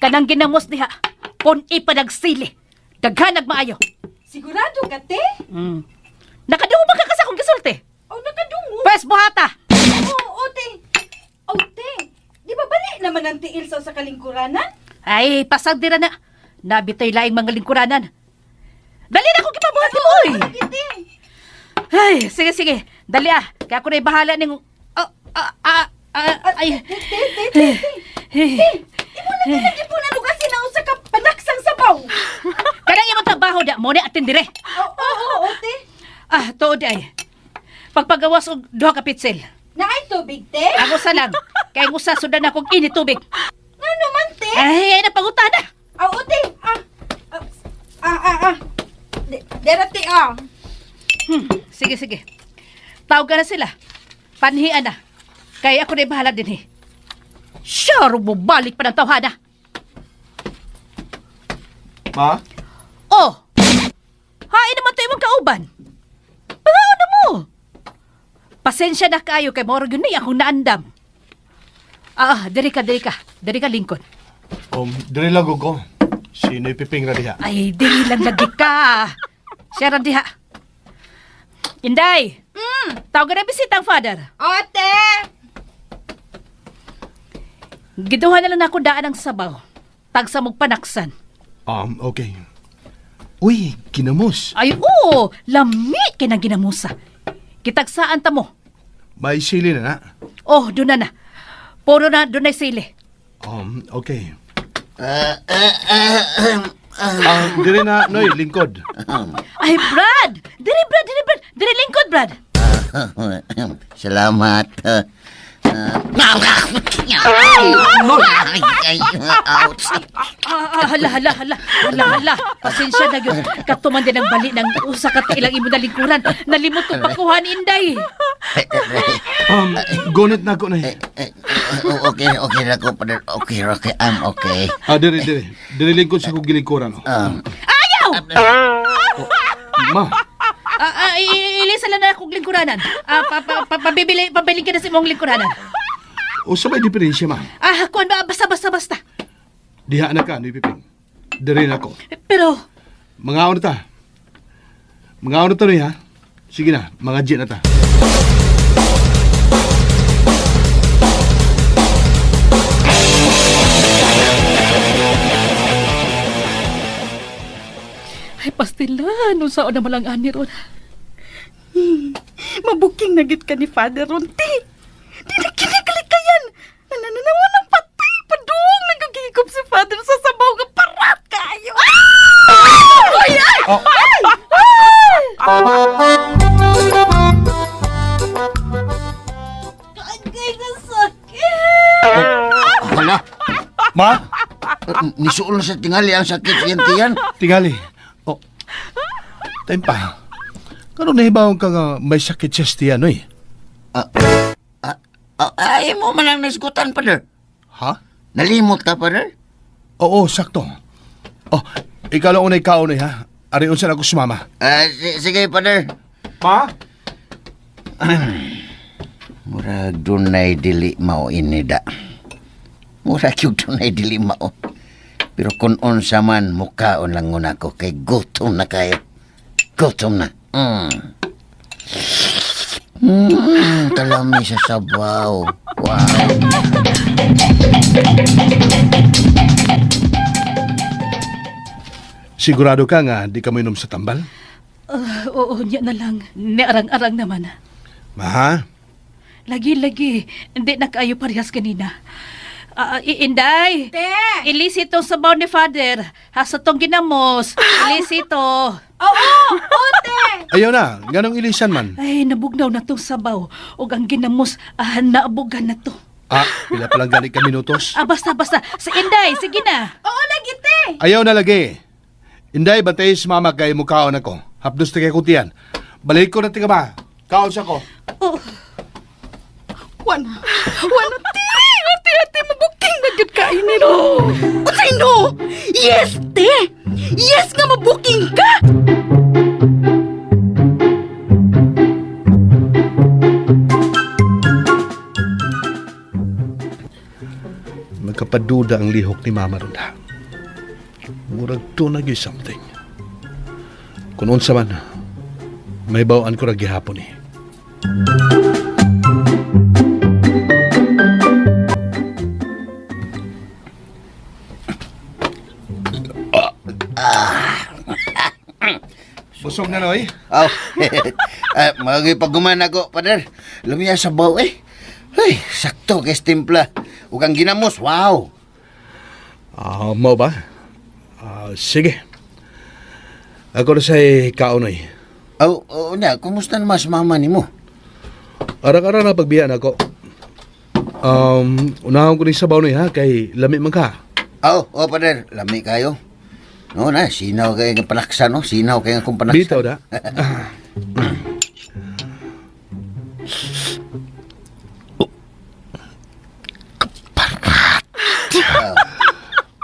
Kanang ginamos diha. Pun-i pa nagsili. Daghan nagmaayo. Sigurado ka, te? Mm. Nakadungo ba ka kasi akong gisulti? Oh, nakadungo. Pwes buhata. Oo, oh, te. Oh, te. Di ba bali naman ang tiil sa usa ka lingkuranan? Ay, pasag dira na. Nabitay laing mga lingkuranan. Dali na akong gipabuhat mo, oy. Lagi, te. Ay, sige, sige. Dali ah. Kaya ako na'y bahala ning... Ah, ah, ah, ah, ay. Te, te, te, te. Imo na tinagi po na lugasin ang usa ka panaksang sabaw. Kanang imong trabaho da, mo ni atindire. Oo, oo, oo, te. Ah, tuod ay. Pagpagawas og duha ka pitsil. Naay tubig, te. Ako sa lang. Kay ang usa sudan akong init tubig. Ngano man, te? Ay, ay napangutana. Ah, oo, te. Ah, ah, ah, ah. ah. Dera, te, ah. Sige, sige. Tawag na sila. Panhian na. Kay ako na bahala din eh. Sure, bubalik pa ng tawhana. Ma? Oh! Hain naman to imong kauban. Pangaon na mo. Pasensya na kaayo kay moro gyud ni akong naandam. Ah, diri ka, diri ka. Diri ka lingkod. Diri lang ko. Si Noy Piping ra diha. Ay, diri lang lagi ka. Siya ra diha. Inday. Tawag na bisita ang father. Oo, te. Giduha na lang ako daan ang sabaw. Tagsa mong panaksan. Okay. Uy, kinamos. Ay, oo! Lami kay nang ginamusa. Kitagsaan ta mo. May sili na na. Oh, doon na na. Puro na doon na sili. Okay. Ah, ah, ah, ahem, ah. Diri na, Noy, lingkod. Ay, Brad! Diri, Brad! Diri, Brad! Diri lingkod, Brad! Salamat. Ah, ay, ay, ouch. Ah, ah, hala, hala, hala, hala, hala. Pasensya na yun. Katuman din ang bali ng usa ka ilang imo na lingkuran. Nalimot ko pakuha ni Inday. Gunit na ako, Noy. Eh, eh, okay, okay na ko, Father. Okay, okay, I'm okay. Ah, diri, diri. Diri lingkod sa kong gilingkuran. Oh. Ayaw! Ma, Ah, ah, ilisa lang na akong lingkuranan. Ah, pa, pa, pa, pabibili, pabiling ka na sa imong lingkuranan. usa may diferensya, ma. Ah, kuan ba? Basta, basta, basta. Diha na ka, Noy Piping. Diri na ako. Pero, Mga na ta. Mga na ta, Noy, ha? Sige na, mga G na ta. Ay, pastilan. Unsa na malang ani ron. Mabuking na gid ka ni Father ron, te. Di na kinikalikayan. Nananawa ng patay. Padung nagagigop si Father sa sabaw nga parat kayo. Ah! Ay, ay! Ay! Ay! Agay na sakit! Hala, Ma, nisuol na sa tingali ang sakit siyang tiyan. tingali. Oh. Time pa. Karon nahibaw ka nga may sakit sa tiyan, Noy. Ah, ah, ah, ay mo man ang nasgutan, Father. Ha? Nalimot ka, Father? Oo, sakto. Oh, ikaw lang unay kaon, Noy, ha? Ari unsa na ako sumama. Ah, sige, Father. Ma? Murag dunay dili mao inida. Murag yung dunay dili mao. Pero kung unsa man, mukaon lang ngun ako kay gutom na kayo. Gutom na. Kalami sa sabaw. Wow. Sigurado ka nga di ka mainom sa tambal? Ah, oo, niya na lang. Ni arang-arang naman. Ma, ha? Lagi-lagi. Hindi na kaayo parehas kanina. Inday. Te! Ilisi itong sabaw ni Father. Hasa tong ginamos. Ilisi ito. Oo! Oo, te! Ayaw na, ganong ilisan man. Ay, nabugnaw na tong sabaw. Og ang ginamos, naabugan na to. Ah, pila pa lang gani ka minutos. Ah, basta, basta. Si Inday, sige na. Oo, lagi, te! Ayaw na lagi. Inday, bantay si mama kay mukaon ako. Hapdos ta kay kutiyan. Balik ko na tiga ba? Kaon sa ko. Oh, Wana. Wana, te! Ate, ate, mabuking na gyud ka ini, no? Unsay no? Yes, te! Yes nga mabuking ka! Nagkapaduda ang lihok ni mama ron ha. Murag to na gyud something. Kung unsa man, may bawaan ko ra gihapon eh. Busog na, Noy. Aw, magipagumana ko, Pader. Lumiya sa baw eh. Ay, sakto kay timpla. Ug ang ginamos, wow. Ah, mau ba? Ah, sige. Ako na sa'y kaon, Noy. Aw, oo na, kumusta naman si mama nimo? Arang-arang na pagbiyan ako. Unahon ko ni sabaw Noy ha, kay lami man ka. Aw, oh, Pader, lami kayo. No na, sinaw kay nga panaksa no, sinaw kay nga kung panaksa. Bitaw da.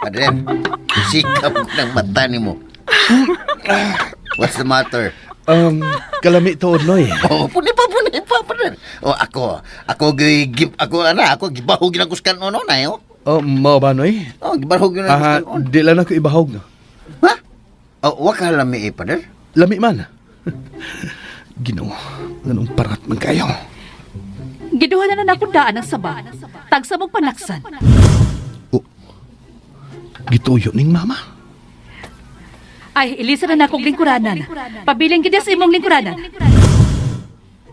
Pader, sikap ko ng mata nimo. What's the matter? Kalami tuod, Noy. Oh, puni pa, Pader. Oh, ako, ako gi, gi ako ana, ako gibahog ginakuskan ono na yo. Oh, mao ba, Noy? Oh, gibahog Ah, ginakuskan on. di lang ako ibahog. Ha? Oh, wa ka lami eh, Pader. Lami man. Ginoo, nganong parat man kayo. Giduha na na akong daan ang sabaw. Tagsa mong panaksan. Oh, gituyo ning mama. Ay, ilisa na na akong lingkuranan. Pabiling gid sa imong lingkuranan.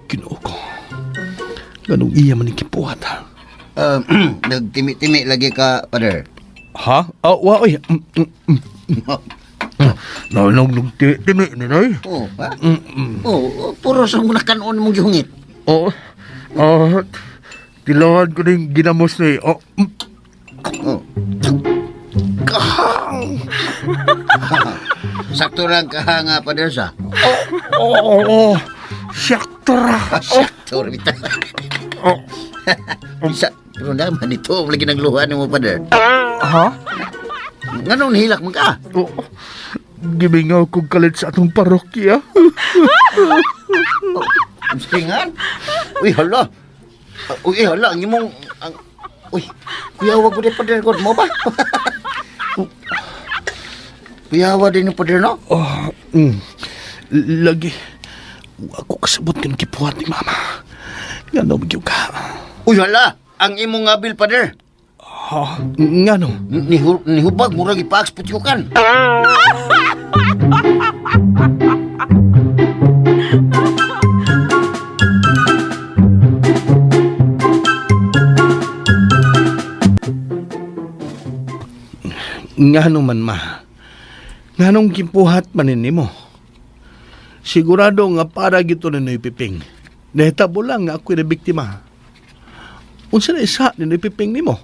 Ginoo ko. Nganong iya man ning kipuhat ha? Nagtimi-timi lagi ka, Pader. Ha? Oh, wa oy. Nanog nung timi ni Noy. Oh, ha? Oh, oh, puro sa muna kanon mong gihungit. Oh. Oh. Tilawan ko ning ginamos ni. Oh. Oh. Sakto lang ka nga, Pader sa. Oh, oh, oh. Sakto ra. Sakto rin ito. Oh. Isa, pero naman ito, lagi ng luha ni mo, Pader. Ha? Nganong nihilak mo ka? Oh. Gimingaw kong kalit sa atong parokya. Singan? Uy, hala. Uy, hala, ang imong... Ang, uy, kuyawa ko din, Pader. God mo ba? Kuyawa din ni Pader, no? Oh, Lagi. Ako kasabot kan kipuhat ni mama. Ngano magyud ka? Uy, hala, ang imong abil, Pader. Ha? Ngano? Nihubag, murag ipaaks putyukan. Ngano man ma? Nganong kipuhat man nimo? Sigurado nga para gito na Noy Piping. Nahitabo lang nga ako'y na biktima. Unsa na isa ni Noy Piping nimo?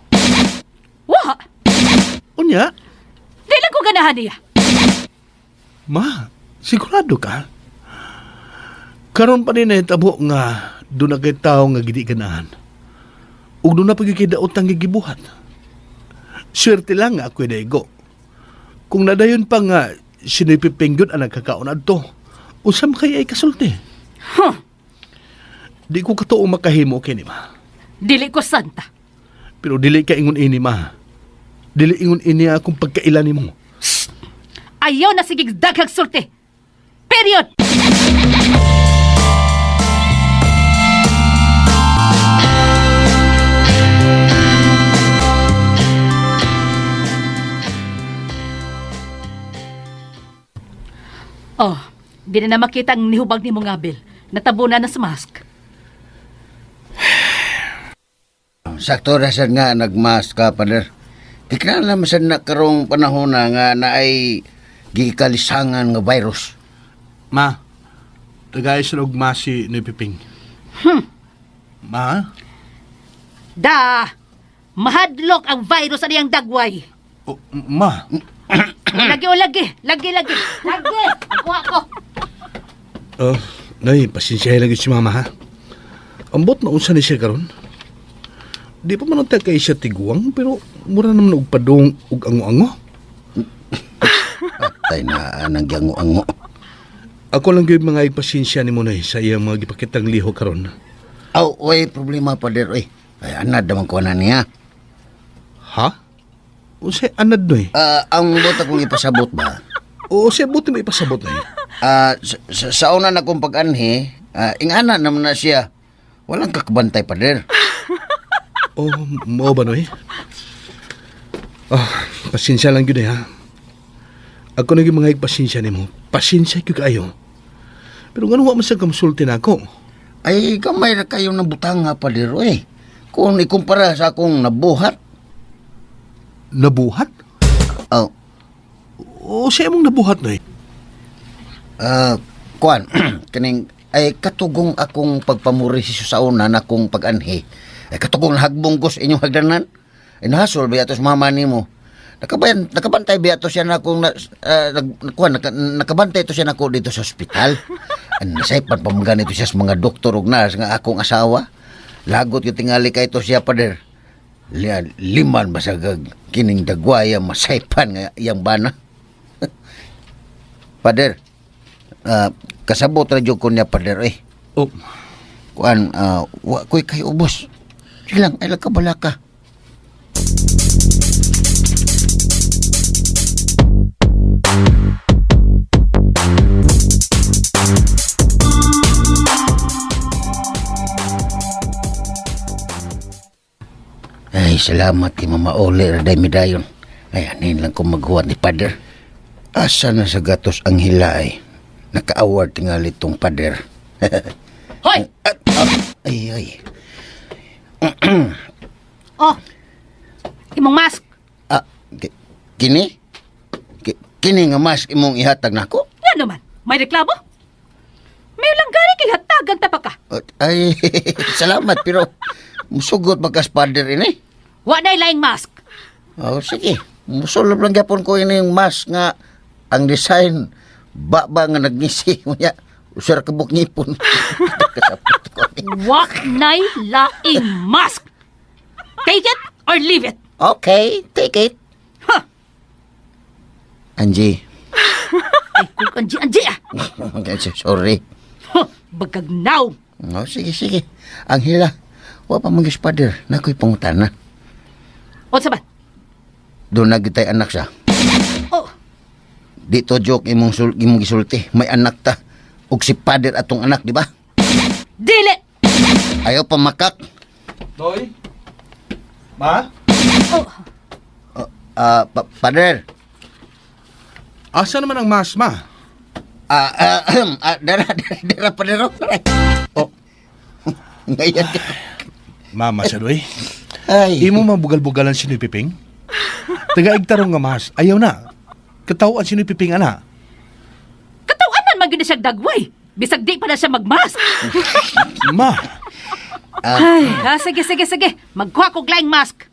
Wa! Unya? Di lang ko ganahan niya. Ma, sigurado ka? Karon pa ni nahitabo nga doon na kay tao nga gidi ganahan. Ug doon na pagkikidaot ang gigibuhat. Swerte lang nga ako'y naigo. Kung nadayon pa nga sinipipingyod ang nagkakaon adto, usam kay ay kasulti. Huh. Di ko katuo makahimo kini ma. Dili ko santa. Pero dili ka ingon ini ma. Dili ingon ini akong pagkaila nimo. Ayaw na sige daghang sulti. Period! Oh, di na na makita ang nihubag ni mong abil. Natabunan na sa mask. Sakto ra sad nga nagmask ka, Pader. Di na sad na karong panahon na nga naay gikalisangan nga virus. Ma, tagay sa og ma si Noy Piping. Ma? Da! Mahadlok ang virus sa niyang dagway. Oh, ma? Lagi o lagi. Lagi, lagi. Lagi! Ako, ako. Oh, Noy, pasensya lang si mama ha. Ambot na unsa ni siya karon. Di pa man ang kay siya tiguang, pero mura naman og padung og ango-ango. Patay na anang giango-ango. Ako lang gyud mga ipasensya ni mo Noy sa iyang mga gipakitang liho karon. Aw, way problema, Pader, oy. Ay, anad naman ko na niya. Ha? Unsay anad Noy? Ah, ang buta kong ipasabot ba? O unsay buti mo ipasabot Noy? Ah, sa una na kong pag-anhi, ingana naman na siya. Walang kakabantay, Pader. Oh, mao ba Noy? Ah, pasensya lang gyud eh, ha. Ako na gyud mga ipasensya nimo. Pasensya gyud kaayo. Pero ngano wa man sa kamusulti nako? Ay, gamay ra kayo ng butang nga, Pader, oy. Kung ikumpara sa akong nabuhat, Nabuhat? oh, O siya mong nabuhat Noy? Kuan, kaning ay katugong akong pagpamuri si sa una na akong pag-anhi. Ay katugong hagbong ko sa inyong hagdanan. Ay nahasol ba atos mama nimo. Nakabantay ba ato siya na akong na, nag, kuan, nakabantay to siya nako dito sa ospital. Ang nasaypan pa mga nito siya sa mga doktor ug nurse nga akong asawa. Lagot yung tingali kay to siya, pader. Liman basagag kining dagwaya masaypan nga iyang bana. Pader, kasabot ra jud ko niya, pader, eh. Oh, Kuan, wa ko'y kay ubos. Silang ay kabala ka. Ay, salamat kay Mama Ole Raday Midayon. Ay, anin lang ko maghuwat ni Pader. Asa na sa gatos ang hila ay. Naka-award tingali tong Pader. Hoy! Ay, ay. Oh! Imong mask. Ah, kini? Kini nga mask imong ihatag nako? Nga naman. May reklamo? May lang gani kay hatagan ta pa ka. Ay, salamat pero musugot ba kas Pader ini? Wa na laing mask. Oh, sige. Musulod lang gyapon ko ini yung mask nga ang design ba ba nga nagngisi unya. Usar ka buk ngipon. Kasabot ko ni. Wa nay laing mask. Take it or leave it. Okay, take it. Huh. Angie. Ay, kung anji anji ah. Okay, sorry. Huh, bagagnaw. Oh, sige, sige. Ang hila. Wa pa magyus, Pader. Nakoy pangutana. Unsa man? Doon na gitay anak sa. Oh, Dito joke imong imong gisulti. May anak ta. Ug si Pader atong anak, di ba? Dili. Ayaw pa makak. Noy? Ma? Oh, Pader. Asa naman ang mask, ma? Dara, dara, dara, Pader. Oh. Ngayon. Mama sa Noy. Ay. Imo mabugal-bugalan si Noy Piping? Taga-igtarong nga mas, ayaw na. Katawan si Noy Piping, ana. Katawanan man gyud na siya dagway. Bisag di pa na siya magmask. Ma, Ay, sige, sige, sige. Magkuha kog laing mask.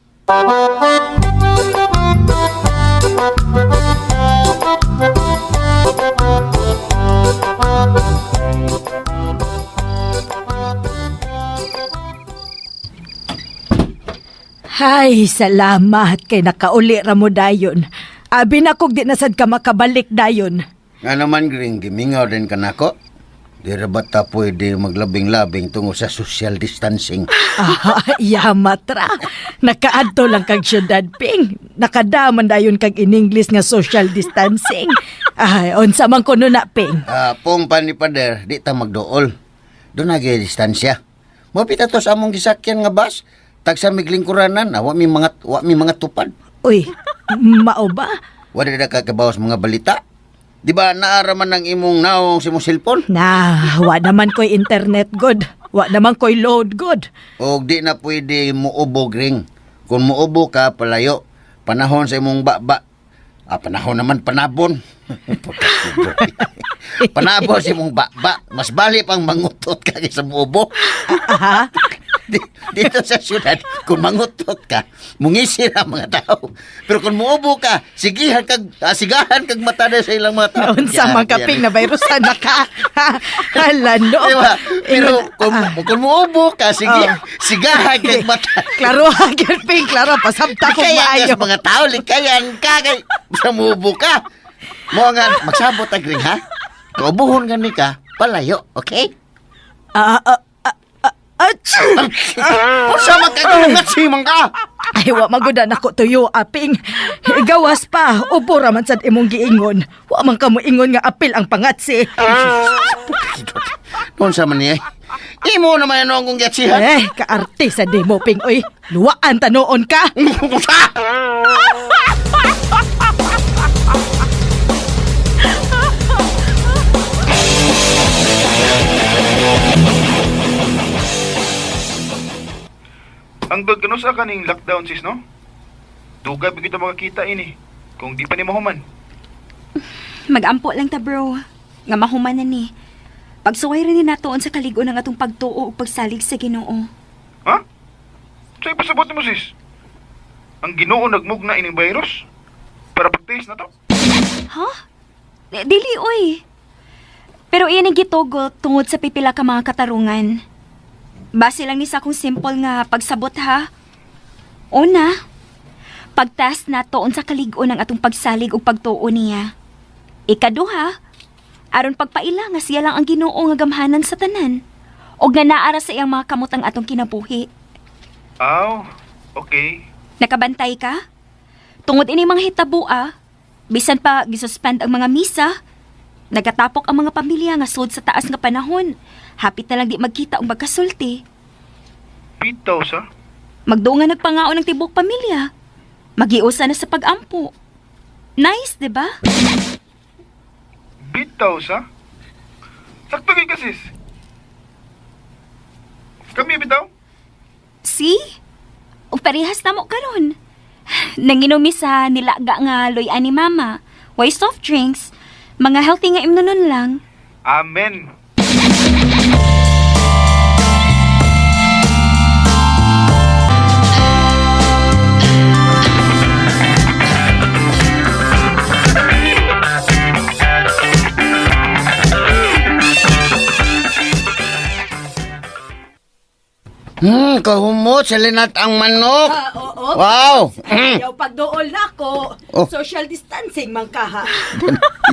Ay, salamat kay nakauli ra mo dayon. Abi na kog di na sad ka makabalik dayon. Nga naman, Green, gimingaw din ka nako. Di ra ba ta pwede maglabing-labing tungo sa social distancing? Ah, yamat ra. Nakaadto lang kag syudad, Ping. Nakadaman dayon kag in English nga social distancing. Ay, unsa man kuno na, Ping. Pong pa ni Pader, di ta magdool. Doon na distansya. Mapita to sa among gisakyan nga bus. Tagsa miglingkuranan, wa mi mga tupad. Uy, mao ba? Wala na kakabawas mga balita. Di ba naara man ang imong naong sa imong cellphone? Na, wa naman ko'y internet good. Wa naman ko'y load good. Og di na pwede muubo, Gring. Kung muubo ka, palayo. Panahon sa imong baba. Ah, panahon naman, panabon. Panabon sa imong baba. Mas bali pang mangutot ka kaysa muubo. Aha. Dito sa syudad, kung mangutot ka, mungisir ang mga tao. Pero kung muubo ka, sigihan kag, sigahan kag mata na sa ilang mga tao. Unsa man kaping na virusan na ka. Hala no. Diba? Pero kung, Ah. kung muubo ka, sige, Oh. sigahan kag mata. Klaro ha, Ping, klaro pasabta kong Likayan ka maayo. sa mga tao, likayan ka kay sa muubo ka. Mo nga magsabot ag ring ha. Kaubuhon gani ka, palayo, okay? Ah, ah, ah, ah, achoo! Unsa man ka simang ka? Ay, wa maguda nako tuyo, aping. Gawas pa, ubo ra man sad imong giingon. Wa man kamo ingon nga apil ang pangatsi. Unsa man niya? Imo naman ano ang kong gatsihan. Eh, kaarte sa demo, Ping. Oy, luwaan tanoon ka. Unsa? Ang dod kano sa kaning lockdown sis no? Dugay ba kita makakita ini kung di pa ni mahuman. Magampo lang ta bro. Nga mahuman na ni. Pagsuway rin ni natoon sa kaligo ng atong pagtuo ug pagsalig sa Ginoo. Ha? Sa ipasabot mo sis? Ang Ginoo nagmugna ining virus para pagtiis na to. Ha? Dili oy. Pero iyan ang gitugot tungod sa pipila ka mga katarungan. Base lang ni sa akong simple nga pagsabot ha. Una, pagtas nato unsa kalig-on ang atong pagsalig ug pagtuo niya. Ikaduha, aron pagpaila nga siya lang ang Ginoo nga gamhanan sa tanan ug nga naara sa iyang mga kamot ang atong kinabuhi. Aw, okay. Nakabantay ka? Tungod ini mga hitabo bisan pa gisuspend ang mga misa, nagatapok ang mga pamilya nga sud sa taas nga panahon. Hapit na lang di magkita og magkasulti. Bitaw sa. Magduo nga nagpangaon ng tibok pamilya. Magiusa na sa pagampo. Nice, di ba? Bitaw sa. Sakto gyud ka sis. Kami bitaw. See? Ug parehas na mo karon. Nanginumi sa nilaga nga loy ani mama. Way soft drinks. Mga healthy nga imnonon lang. Amen. Kahumot sa linat ang manok. Ah, oo. Wow. Ayaw pagduol na ako. Oh. Social distancing man ka ha.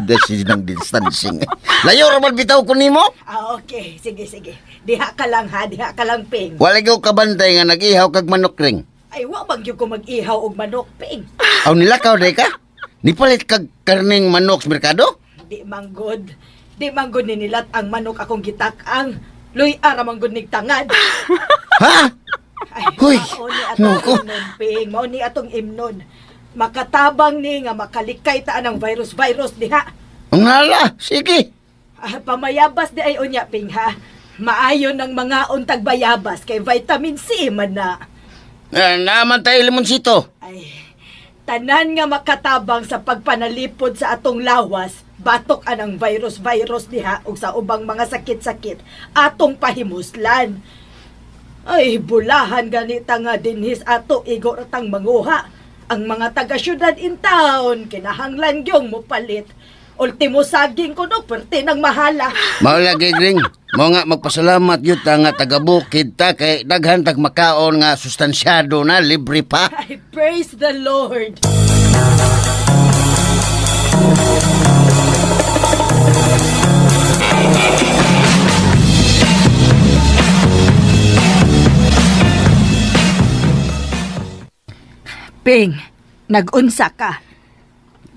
This is ng distancing. Layo ra man bitaw ko nimo. Ah, okay. Sige, sige. Diha ka lang ha, diha ka lang, Ping. Wala gyud kabantay nga nag-ihaw kag manok ring. Ay, wa bang gyud ko mag-ihaw og manok, Ping. Aw nilakaw day ka? Nipalit kag karning manok sa merkado? Di manggod. Di manggod ni nilat ang manok akong gitak-ang. Luy ara manggod nig tangad. Ha? Ay, Huy, mao ni atong naku. imnon, Ping. Mao ni atong imnon. Makatabang ni nga makalikay ta ang virus-virus diha. Ang nala, sige. Ah, pamayabas di ay unya, Ping, ha? Maayon ang mga untag bayabas kay vitamin C man na. Eh, naman tayo limonsito. Ay, tanan nga makatabang sa pagpanalipod sa atong lawas, batok anang virus-virus diha ug sa ubang mga sakit-sakit atong pahimuslan. Ay, bulahan ganita nga dinhis ato igo ratang manguha. Ang mga taga-syudad in town, kinahanglan gyong mopalit. Ultimo saging ko no, perte ng mahala. Mao lagi gring. Mao nga magpasalamat gyud ta nga taga bukid ta kay daghan tag makaon nga sustansyado na libre pa. Ay, praise the Lord. Ping, nag-unsa ka.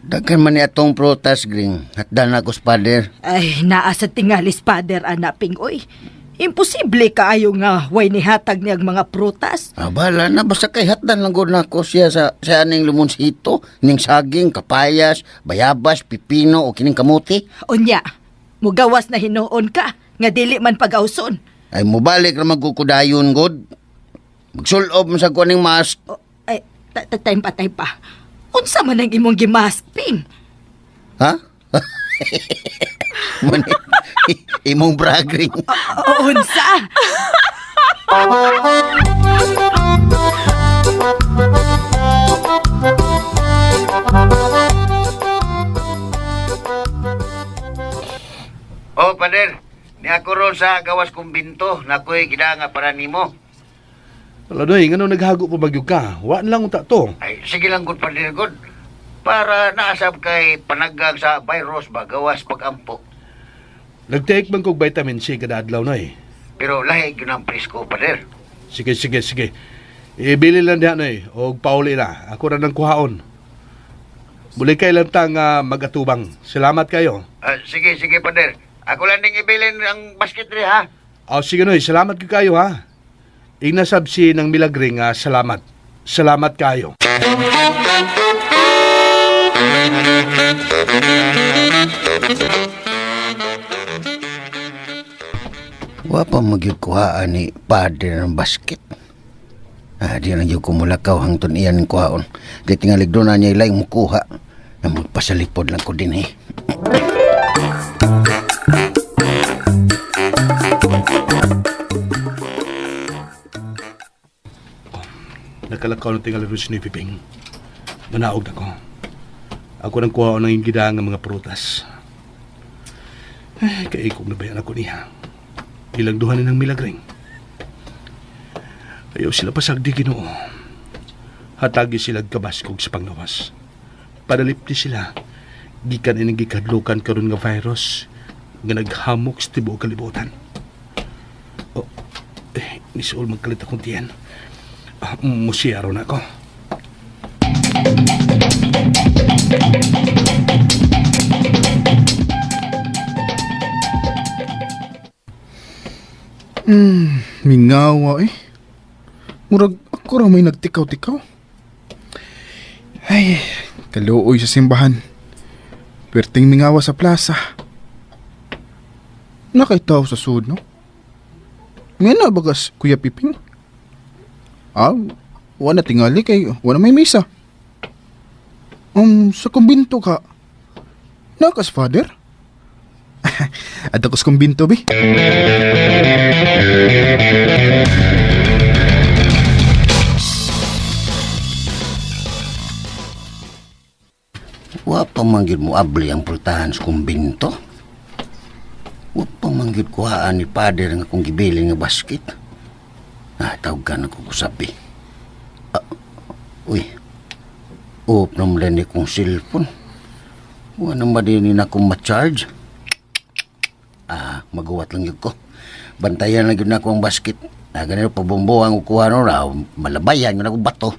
Daghan man ni atong prutas gring. Hatdan ako sa father. Ay, naa sa tingalis, father, ana, Ping, oy. Imposible kaayo nga way nihatag niyang mga prutas. Ah, bala na basta kay hatdan lang gud nako siya sa aning limonsito, ning saging, kapayas, bayabas, pipino o kining kamuti. Unya, mugawas na hinuon ka, nga dili man pag-awson. Ay, mubalik ra magkukudayon, god. Magsulob man sa kuning mask. Oh, ay, time pa, time pa. Unsa man ang imong gimask, Ping? Ha? Mani, imong bragring. O, unsa? Oh, pader. Ni ako ron sa gawas kumbinto. Nakoy gidanga para nimo. Wala doy, ngano naghago pa bagyo ka? Wa na lang unta to. Ay, sige lang gud pader gud. Para naasab kay panagag sa virus ba gawas pagampo. Nag-take man kog vitamin C kada adlaw na eh. Pero lahi gyud ang presko pader. Sige, sige, sige. Ibili lang diha na eh, og pauli na. Ako ra nang kuhaon. Muli kay lang tang mag-atubang. Salamat kayo. Ah, sige, sige pader. Ako lang ding ibilin ang basket ri ha. O sige noy, salamat ko kayo ha. Ignasab si ng milagre nga salamat. Salamat kayo. Wa pa magyud kuhaan ni pader ng basket. Ah, di lang gyud ko mulakaw hangtod iyan kuhaon. Kay tingalig doon na niya ilay mukuha. Na magpasalipod lang ko din eh. Nakalakaw ng tingali rin si ni Piping. Manaog na ko. Ako nang kuhaon ng gidang nga mga prutas. Ay, kaikog na bayan ako niya. Ilang duha na ng milagring. Ayaw sila pasagdi Ginoo. Hatagi sila kabaskog sa panglawas. Padalipti sila. Gikan ining gikadlukan karon nga virus nga naghamok sa tibuok kalibutan. Oh, eh, nisuol magkalit akong tiyan. Ah, musiyaro na ako. Mingawa eh. Murag ako ra may nagtikaw-tikaw. Ay, kaluoy sa simbahan. Perting mingawa sa plaza. Nakaitaw sa sud, no? Nga na bagas, Kuya Piping? Ah, wala tingali kay wala may misa. Sa kumbinto ka. Nakas, father? At ako sa kumbinto, bi. Wa pa man gyud mo abli ang pultahan sa kumbinto. Wa pa man gyud kuhaan ni pader nga akong gibilin nga basket. Ah, tawgan ako kusabi. Ah, uy, off naman ni kong cellphone. Wa naman din ni akong ma-charge. Ah, maguwat lang yun ko. Bantayan lang yun ako ang basket. Ah, ganito, pabombohan ko kuha no, ah, malabayan yun ako bato.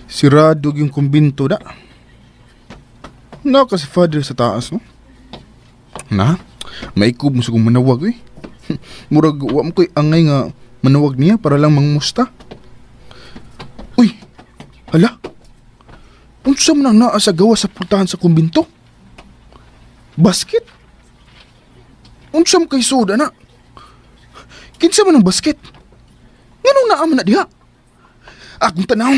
Sirado yung kumbinto da. Naka si father sa taas, no? Na, maikub mo sa kong manawag, eh. Murag, wa mo ko'y angay nga manawag niya para lang mangmusta. Uy, hala. Unsa man ang naa sa gawa sa pultahan sa kumbinto? Basket? Unsa man kay soda na? Kinsa man ang basket? Nganong naa man na diha? Akong tanaw,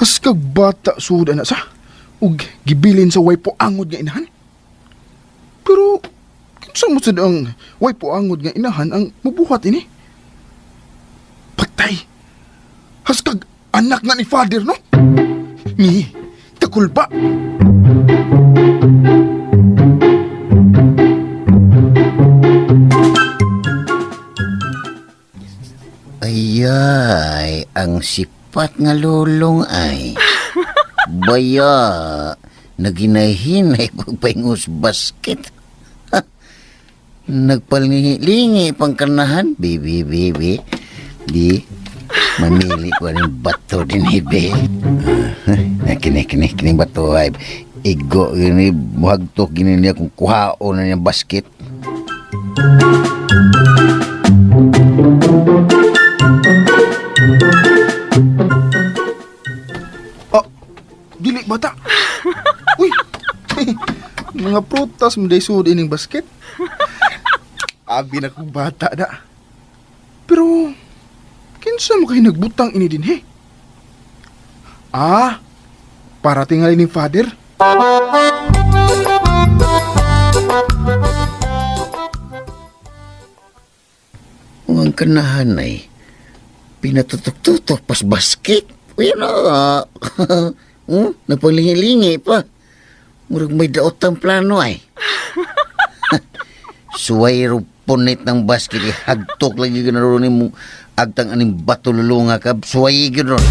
haskag bata suda na sa ug gibilin sa way angod nga inahan. Pero kinsa mo sad ang way angod nga inahan ang mubuhat ini? Patay. Haskag anak na ni father no? Ni, takulba. Ayay, ang sipat nga lulong ay. Baya, naginahinay pagpaingos basket. Ha, nagpalingi pang kanahan. Bibi, bibi. Di, mamili ko rin bato din, ibe. Ah, kini, kini, kini bato ay. Igo, gini, muhagtok, gini niya kung kuhaon na niyang basket. Mga prutas mo day sud ining basket. Abi na kong bata da. Pero kinsa mo kay nagbutang ini dinhi? Ah, para tingali ni Father. Ang kanahan ay pinatutok-tutok pas basket. Uy, na. Nagpanglingi-lingi pa. Murag may daot ang plano ay. Suway ro punit ng basket. Ihagtok lagi ganaroon ni mo. Agtang aning bato lulunga ka. Suway ganoon.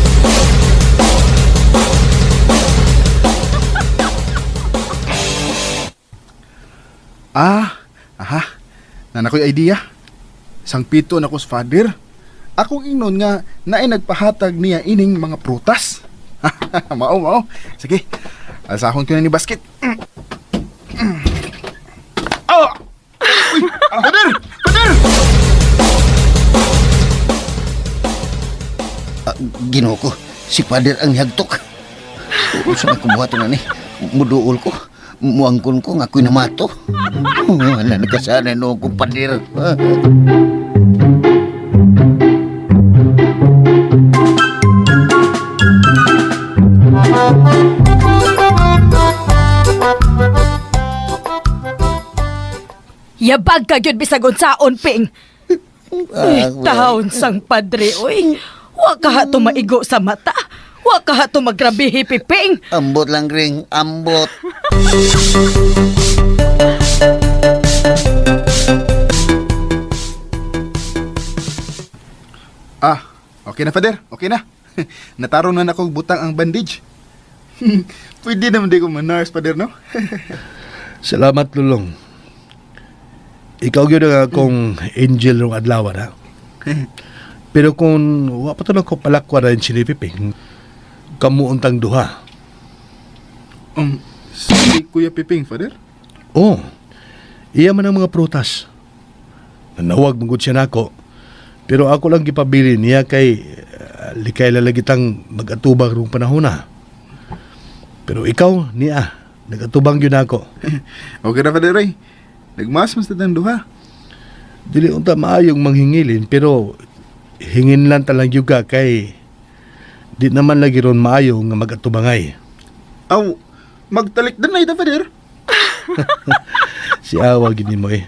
Ah, aha. Nana ko'y idea. Sangpito na ko sa father. Akong ingnon nga naay nagpahatag niya ining mga prutas. Mao, mao. Sige. Alsahon ko na ni basket. Oh! Uy, father! Father! Ah, Ginoo ko, si Father ang hagtok. Usa may kumuha na ni. Muduol ko. Muangkon ko nga ako'y namato. Wala nagkasanay noon kong pader. Yabag ka gyud bisag unsaon, Ping. Ah, Uy, taon sang padre, uy. Wa ka hato maigo sa mata. Wa ka hato magrabihi, Piping. Ambot lang, Ring. Ambot. Ah, okay na, Father. Okay na. Natarong na nako butang ang bandage. Pwede naman di ko man-nurse, Father, no? Salamat, Lulong. Ikaw gyud ang akong angel rong adlaw na. Pero kung wa pa to nako palakwa rin si ni Piping, kamuuntang duha. Si Kuya Piping, Father? Oh, iya man ang mga prutas. Nanawag mangud siya nako. Pero ako lang gipabili niya kay likay lalagitang mag-atubang rong panahon na. Pero ikaw niya, nagatubang gyud nako. Okay na, Father, oy. Nagmas mas na duha. Dili unta maayong manghingilin pero hingin lang talang juga kay di naman lagi ron maayo nga mag-atubangay. Aw, magtalik din na ito, Father. Si awa gini mo eh.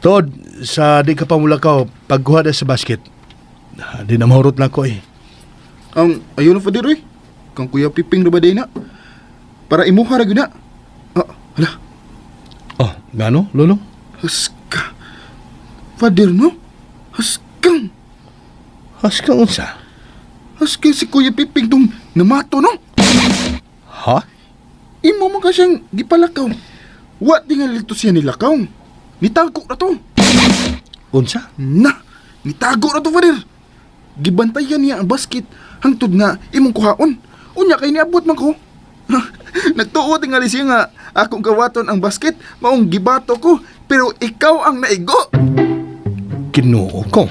Tod, sa di ka pamulakaw, pagkuha na sa basket, di na mahurot na ko eh. Ang ayun na, Father, oy. Kang Kuya Piping na ba day na? Para imuha ra gyud na. Ah, hala. Oh, gano, Lolo? Haska. Father, no? Haskang. Haskang unsa? Haskang si Kuya Piping tong namato, no? Ha? Imo man ka siyang gipalakaw. Wa tingali to siya nilakaw. Nitago na to. Unsa? Na, nitago na to, Father. Gibantayan niya ang basket hangtod nga imong kuhaon. Unya kay niabot man ko. Nagtuo tingali siya nga akong gawaton ang basket, maong gibato ko, pero ikaw ang naigo. Ginoo ko.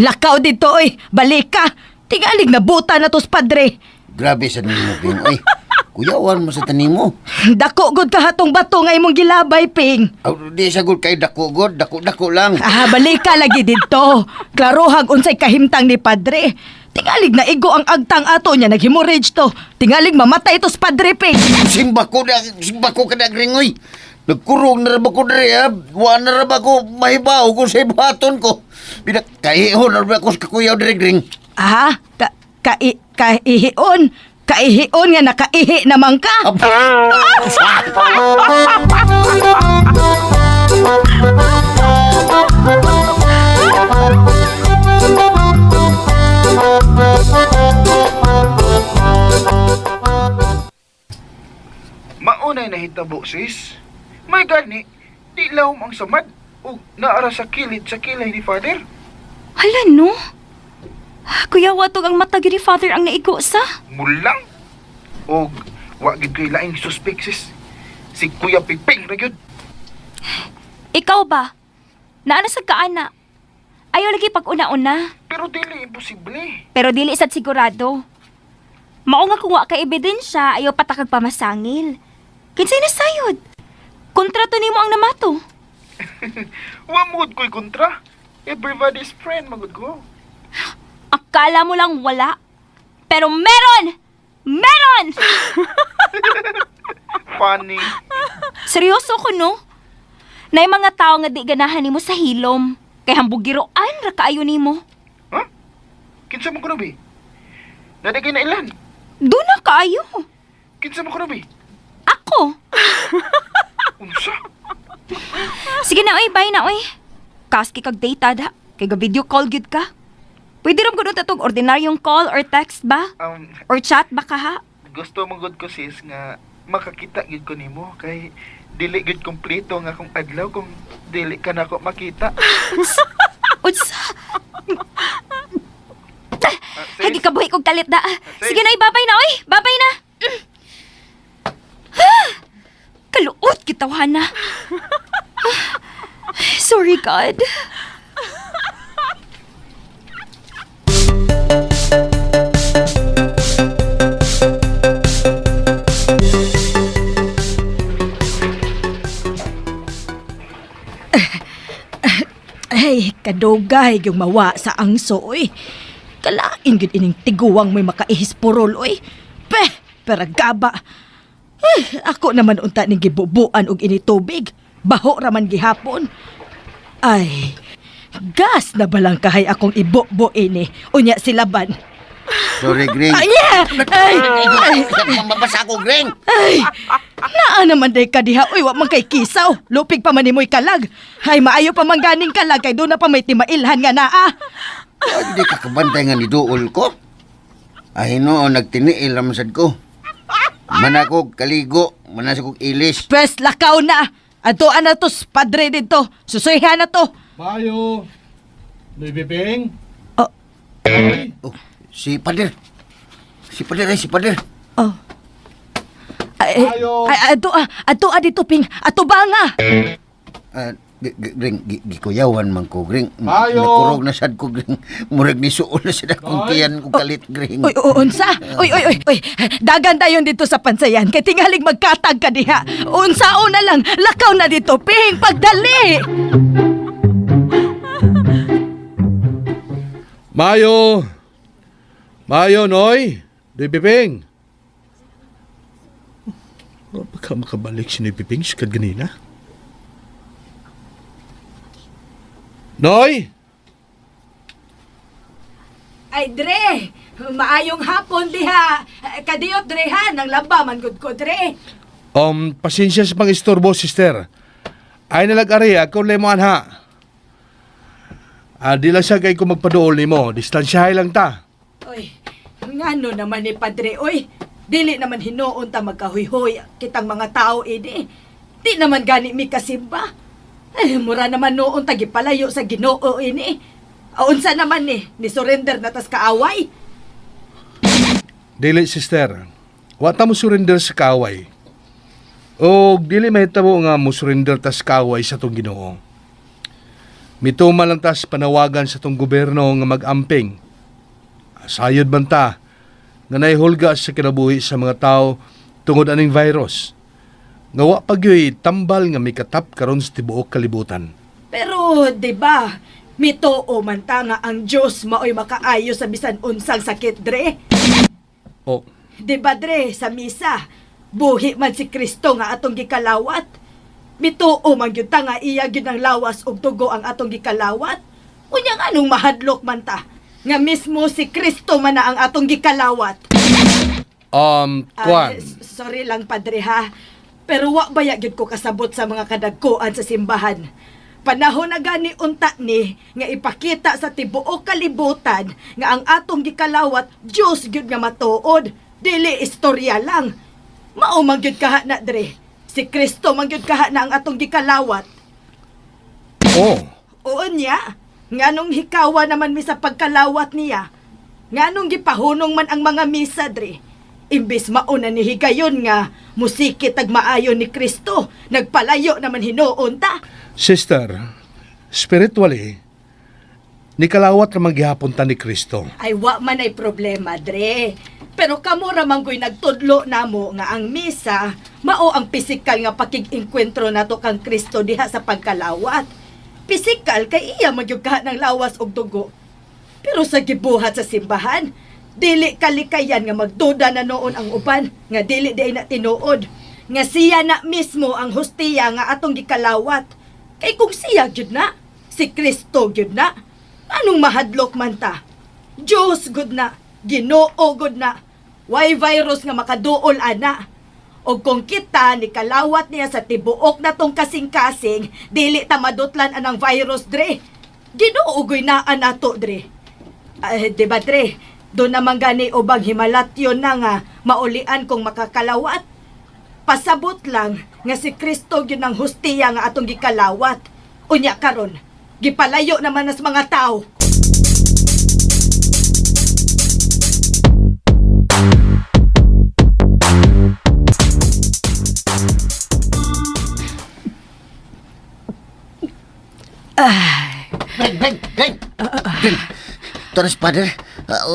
Lakaw dito, oy. Balik ka. Tingalig na buta na tos padre. Grabe sa nimo, Ring. Uy, kuyawan mo sa tanimo. Dako gud ka hatong bato nga imong gilabay, Ping. Aw, di sa gud kay dako god, dako-dako lang. Ah, balik ka lagi dito. Klarohag unsay kahimtang ni padre. Tingalig na igo ang agtang ato niya naghemorrhage to. Tingalig mamatay tos padre, Ping. Simba ko na, simba ko kada Ring, uy. Nagkurong na ra ba ko diri, ha? Wa na ra ba ko mahibaw kung sa ibuhaton ko. Pinakaihon na ra ba ko sa kakuyaw diri, Ring. Ah, ka kai kaihion. Kaihion nga nakaihi naman ka. Maunay nahitabo, sis. May gani, di lawom ang samad ug naara sa kilid sa kilay ni Father. Hala no? Kuya, watog ang mata gyud ni Father ang naigo sa. Mulang og wa gid koy laing suspect, sis. Si Kuya Piping ra gyud. Ikaw ba? Naa na sad ka ana. Ayaw lagi pag una-una. Pero dili imposible. Pero dili sad sigurado. Mao nga kung wa ka ebidensya, ayaw patakag pamasangil. Kinsay na sayod? Kontrato nimo ang namato. Wa mo gud ko'y kontra. Everybody's friend magud ko. Akala mo lang wala. Pero meron! Meron! Funny. Seryoso ko, no? Nay mga tao nga di ganahan nimo sa hilom. Kay hambugiroan ra kaayo nimo. Ha? Kinsa mo kuno bi? Nadigay na ilan? Doon na kaayo. Kinsa mo kuno bi? Ako. Unsa? Sige na, oy. Bye na, oy. Kaski kag data da. Kay ga video call gyud ka. Pwede ram gud unta tog ordinaryong call or text ba? Or chat ba ka ha? Gusto mo gud ko sis nga makakita gyud ko nimo kay dili gyud kompleto nga akong adlaw kung dili ka nako makita. Unsa? Ah, sis, Hagi kabuhi kog kalit da. Sis. Sige na, oy. Babay na, oy. Babay na. Mm. Kaluot kitawhana. Sorry, God. Ay, kadugay yung mawa sa angso, oy. Kalain gyud ining tiguang may makaihispurol, oy. Peh, pero gaba. Ay, ako naman unta ning gibubuan og ini tubig. Baho ra man gihapon. Ay, gas na balang kahay akong ibubo ini. Unya silaban. Sorry, Gring. Ay, yeah! Ay, ay, Mabasa ko, Gring. ay. Naa naman day ka diha. Uy, wa man kay kisaw. Lupig pa man nimoy kalag. Ay, maayo pa man ganing kalag kay doon na pa may timailhan nga naa. Ay, di ka kabantay nga ni duol ko. Ay, noon, nagtiniil naman sad ko. Manakog, kaligo, manasag kog ilis. Pwes, lakaw na. Adtoan na to, padre dito. Susuyhan na to. Mayo! Noy Piping? Oh, Oh, si Pader. Si Pader, ay, si Pader. oh. Ay, Ayo. ay, adto adto dito ping. Ato ba nga? Ah, Gring, gikuyawan man ko, Gring. Ayo. Nakurog na sad ko, Gring. Murag ni suol na sad akong Ay. tiyan kong kalit, Gring. Uy, unsa? Uy, uy, uy, uy. Dagan tayon dito sa pansayan. Kay tingalig magkatag ka diha. Unsa na lang, lakaw na dito, ping, pagdali. Mayo! Mayo, Noy! Noy Piping! Oh, baka makabalik si Noy Piping sa ganina. Noy! Ay, Dre, maayong hapon diha. Kadiyot, Dre, ha? Nang laba man gud ko, Dre. Pasensya sa pang-istorbo, sister. Ay nalag-ari, ako lemoan ha. Ah, di lang siya kay ko magpaduol nimo. Distansyahay lang ta. Oy, ngano naman ni Padre, oy. Dili naman hinuon ta magkahuyhoy kitang mga tao ini. Di naman gani mi kasimba. Ay, mura naman noon ta gipalayo sa Ginoo ini. Unsa naman ni, ni surrender na tas kaaway. Dili, sister. Wa ta mo surrender sa kaaway. O dili mahitabo nga mo surrender ta sa kaaway sa tong Ginoo. Mituma lang ta sa panawagan sa tong gobyerno nga mag-amping. Sayod man ta nga naihulga sa kinabuhi sa mga tao tungod aning virus. Nga wa pa gyoy tambal nga mikatap karon sa tibuok kalibutan. Pero, di ba, mitoo man ta nga ang Diyos maoy makaayo sa bisan unsang sakit, Dre. O, Di ba, Dre, sa misa, buhi man si Kristo nga atong gikalawat. Mituo man gyud ta nga iya gyud ang lawas ug dugo ang atong gikalawat. Unya nga anong mahadlok man ta nga mismo si Kristo man na ang atong gikalawat. Kwan. Ay, sorry lang padre ha. Pero wa baya gyud ko kasabot sa mga kadagkoan sa simbahan. Panahon na gani unta ni nga ipakita sa tibuok kalibutan nga ang atong gikalawat Dios gyud nga matuod, dili istorya lang. Mao man gyud kaha na dre. Si Kristo man gyud kaha na ang atong gikalawat. Oh, Oo niya. Nganong hikawa naman mi sa pagkalawat niya. Nganong gipahunong man ang mga misa dre. Imbis mauna ni higayon nga musikit ag maayo ni Kristo, nagpalayo naman hinuon ta. Sister, spiritually, nikalawat ra man gihapon ta ni Kristo. Ay, wa man ay problema, Dre. Pero kamo ra man ko'y nagtudlo namo nga ang misa mao ang pisikal nga pakig-engkwentro nato kang Kristo diha sa pagkalawat. Pisikal kay iya man gyud kaha ng lawas og dugo. Pero sa gibuhat sa simbahan, dili kalikayan nga magduda na noon ang uban nga dili di na tinuod. Nga siya na mismo ang hustiya nga atong gikalawat. Kay kung siya gyud na, si Kristo gyud na, anong mahadlok man ta? Diyos gud na, Ginoo gud na. Way virus nga makaduol ana. Og kung kita ni kalawat niya sa tibuok na tong kasing-kasing, dili ta madutlan anang virus dre. Ginoo goy naa nato dre. Ay, di ba dre? Doon naman gani ubang himalatyon na nga maulian kung makakalawat. Pasabot lang nga si Kristo gyud ang hustiya nga atong gikalawat. Unya karon, gipalayo naman nas mga tao. Greg, Greg, Greg! Greg! Torres, Father,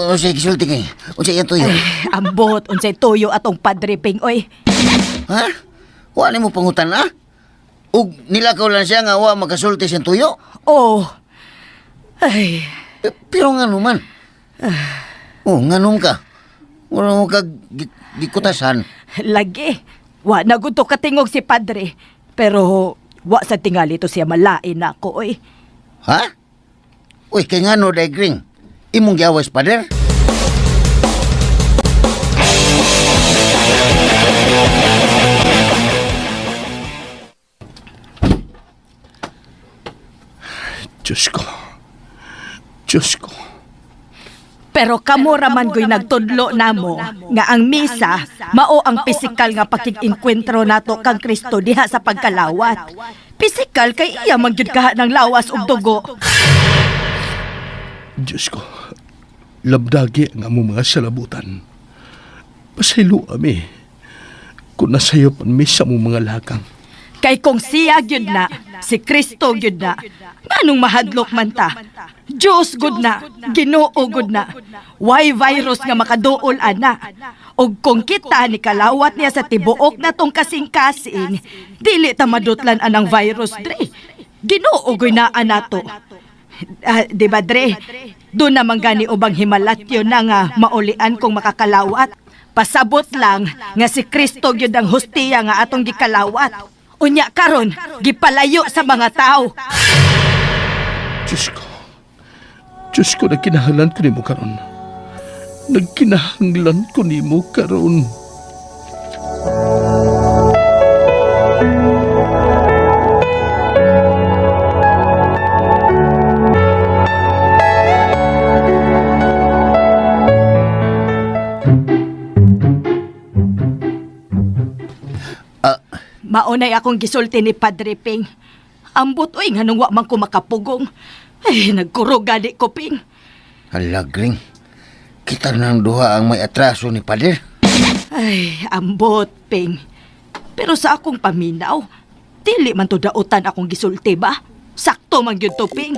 unsay gisulti kay? Unsay iyang tuyo? Ambot unsay tuyo atong Padre Ping oy. Ha? Wa nimo pangutan, ha? Ug nilakaw lang siya nga wa makasulti siyang tuyo? Oh. Ay, Pero nga naman. Oh, nganong ka? Wala mo ka gikutasan. Lagi. Wa na gud to katingog si Padre. Pero wa sa tingali to siya malain nako oy. Ha? Uy, kay ngano day Gring? Imong giawas, Father? Diyos ko. Diyos ko. Pero kamo ra man ko'y nagtudlo namo nga ang misa mao ang pisikal nga pakig-engkwentro nato kang Kristo diha sa pagkalawat. Pisikal kay iya man gyud kaha ng lawas ug dugo. Diyos ko. Labdagi ang among mga salabutan. Pasaylo ami. Kung nasayo pan mi sa among mga lakang. Kay kung siya gyud na, si Kristo gyud na, nganong mahadlok man ta? Diyos gud na, Ginoo gud na. Way virus nga makaduol ana. Og kung kita ni kalawat niya sa tibuok na tong kasing-kasing, dili ta madutlan anang virus dre. Ginoo gyud naa nato. Ah, di ba dre? Doon naman gani ubang himalatyon na nga maulian kung makakalawat. Pasabot lang nga si Kristo gyud ang hustiya nga atong gikalawat. Unya karon gipalayo sa mga tao. Diyos ko. Diyos ko, nagkinahanglan ko nimo karon. Nagkinahanglan ko nimo karon. Maunay akong gisulti ni Padre Ping. Ambot oy nganong wa man ko makapugong. Ay, nagkurog gani ko, Ping. Hala, Gring. Kita nang duha ang may atraso ni Father. Ay, ambot, Ping. Pero sa akong paminaw, dili man to dautan akong gisulti ba? Sakto man gyud to, Ping.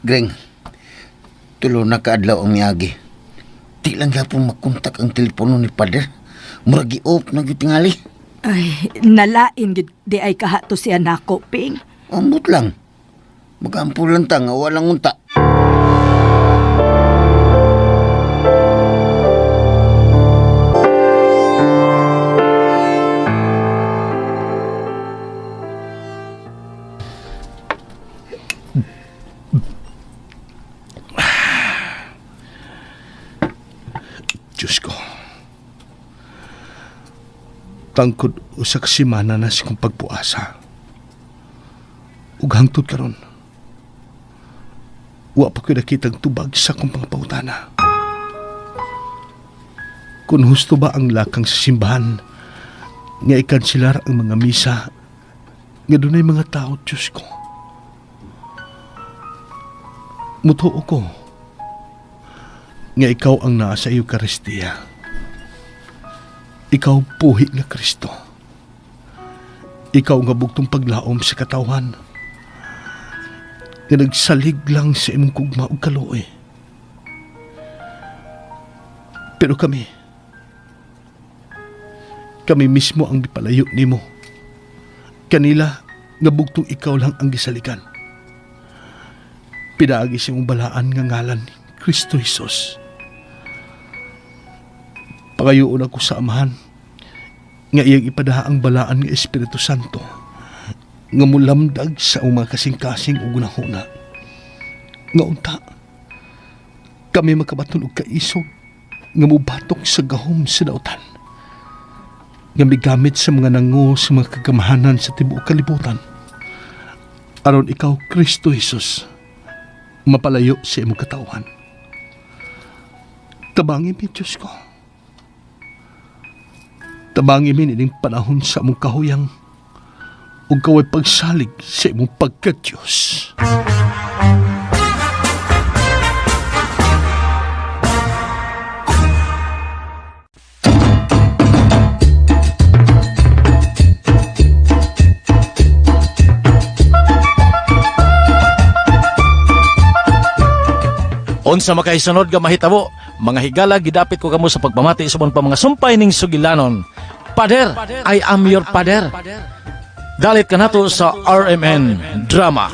Gring, tulo na kaadlaw ang miagi. Di lang gyapon makontak ang telepono ni Father. Murag gi-off na gyud tingali. Ay, nalain gyud di ay kahato siya nako, Ping. Ambot lang. Magampo lang ta nga walang unta. Diyos ko. Tangkod usa ka semana na sa kong pagpuasa. Ug hangtod karon. Wa pa ko'y nakitang tubag sa akong mga pautana. Kung husto ba ang lakang sa simbahan, nga ikansilar ang mga misa, nga dunay mga tao, Diyos ko. Mutuo ko nga ikaw ang naa sa Eucharistia. Ikaw puhi nga Kristo. Ikaw nga bugtong paglaom sa katawhan. Nga nagsalig lang sa imong kugma ug kaluoy. Pero kami, kami mismo ang gipalayo nimo. Kanila nga bugtong ikaw lang ang gisaligan. Pinaagi sa imong balaan nga ngalan, Kristo Jesus. Pangayoon ako sa Amahan nga iyang ipadaha ang balaan nga Espiritu Santo nga mulamdag sa among mga kasing-kasing ug hunahuna. Nga unta kami makabaton og kaisog nga mubatok sa gahom sa dautan nga migamit sa mga nango sa mga kagamahanan sa tibuok kalibutan aron ikaw, Kristo Jesus, mapalayo sa imong katawhan. Tabangi mi, Diyos ko. Tabangi mi ining panahon sa among kahuyang ug kaway pagsalig sa imong pagka-Diyos. Unsa makaisunod nga mahitabo, mga higala, gidapit ko kamo sa pagpamati sa pa mga sumpay ning sugilanon. Pader, I am your pader. Dalit kanato sa RMN Drama.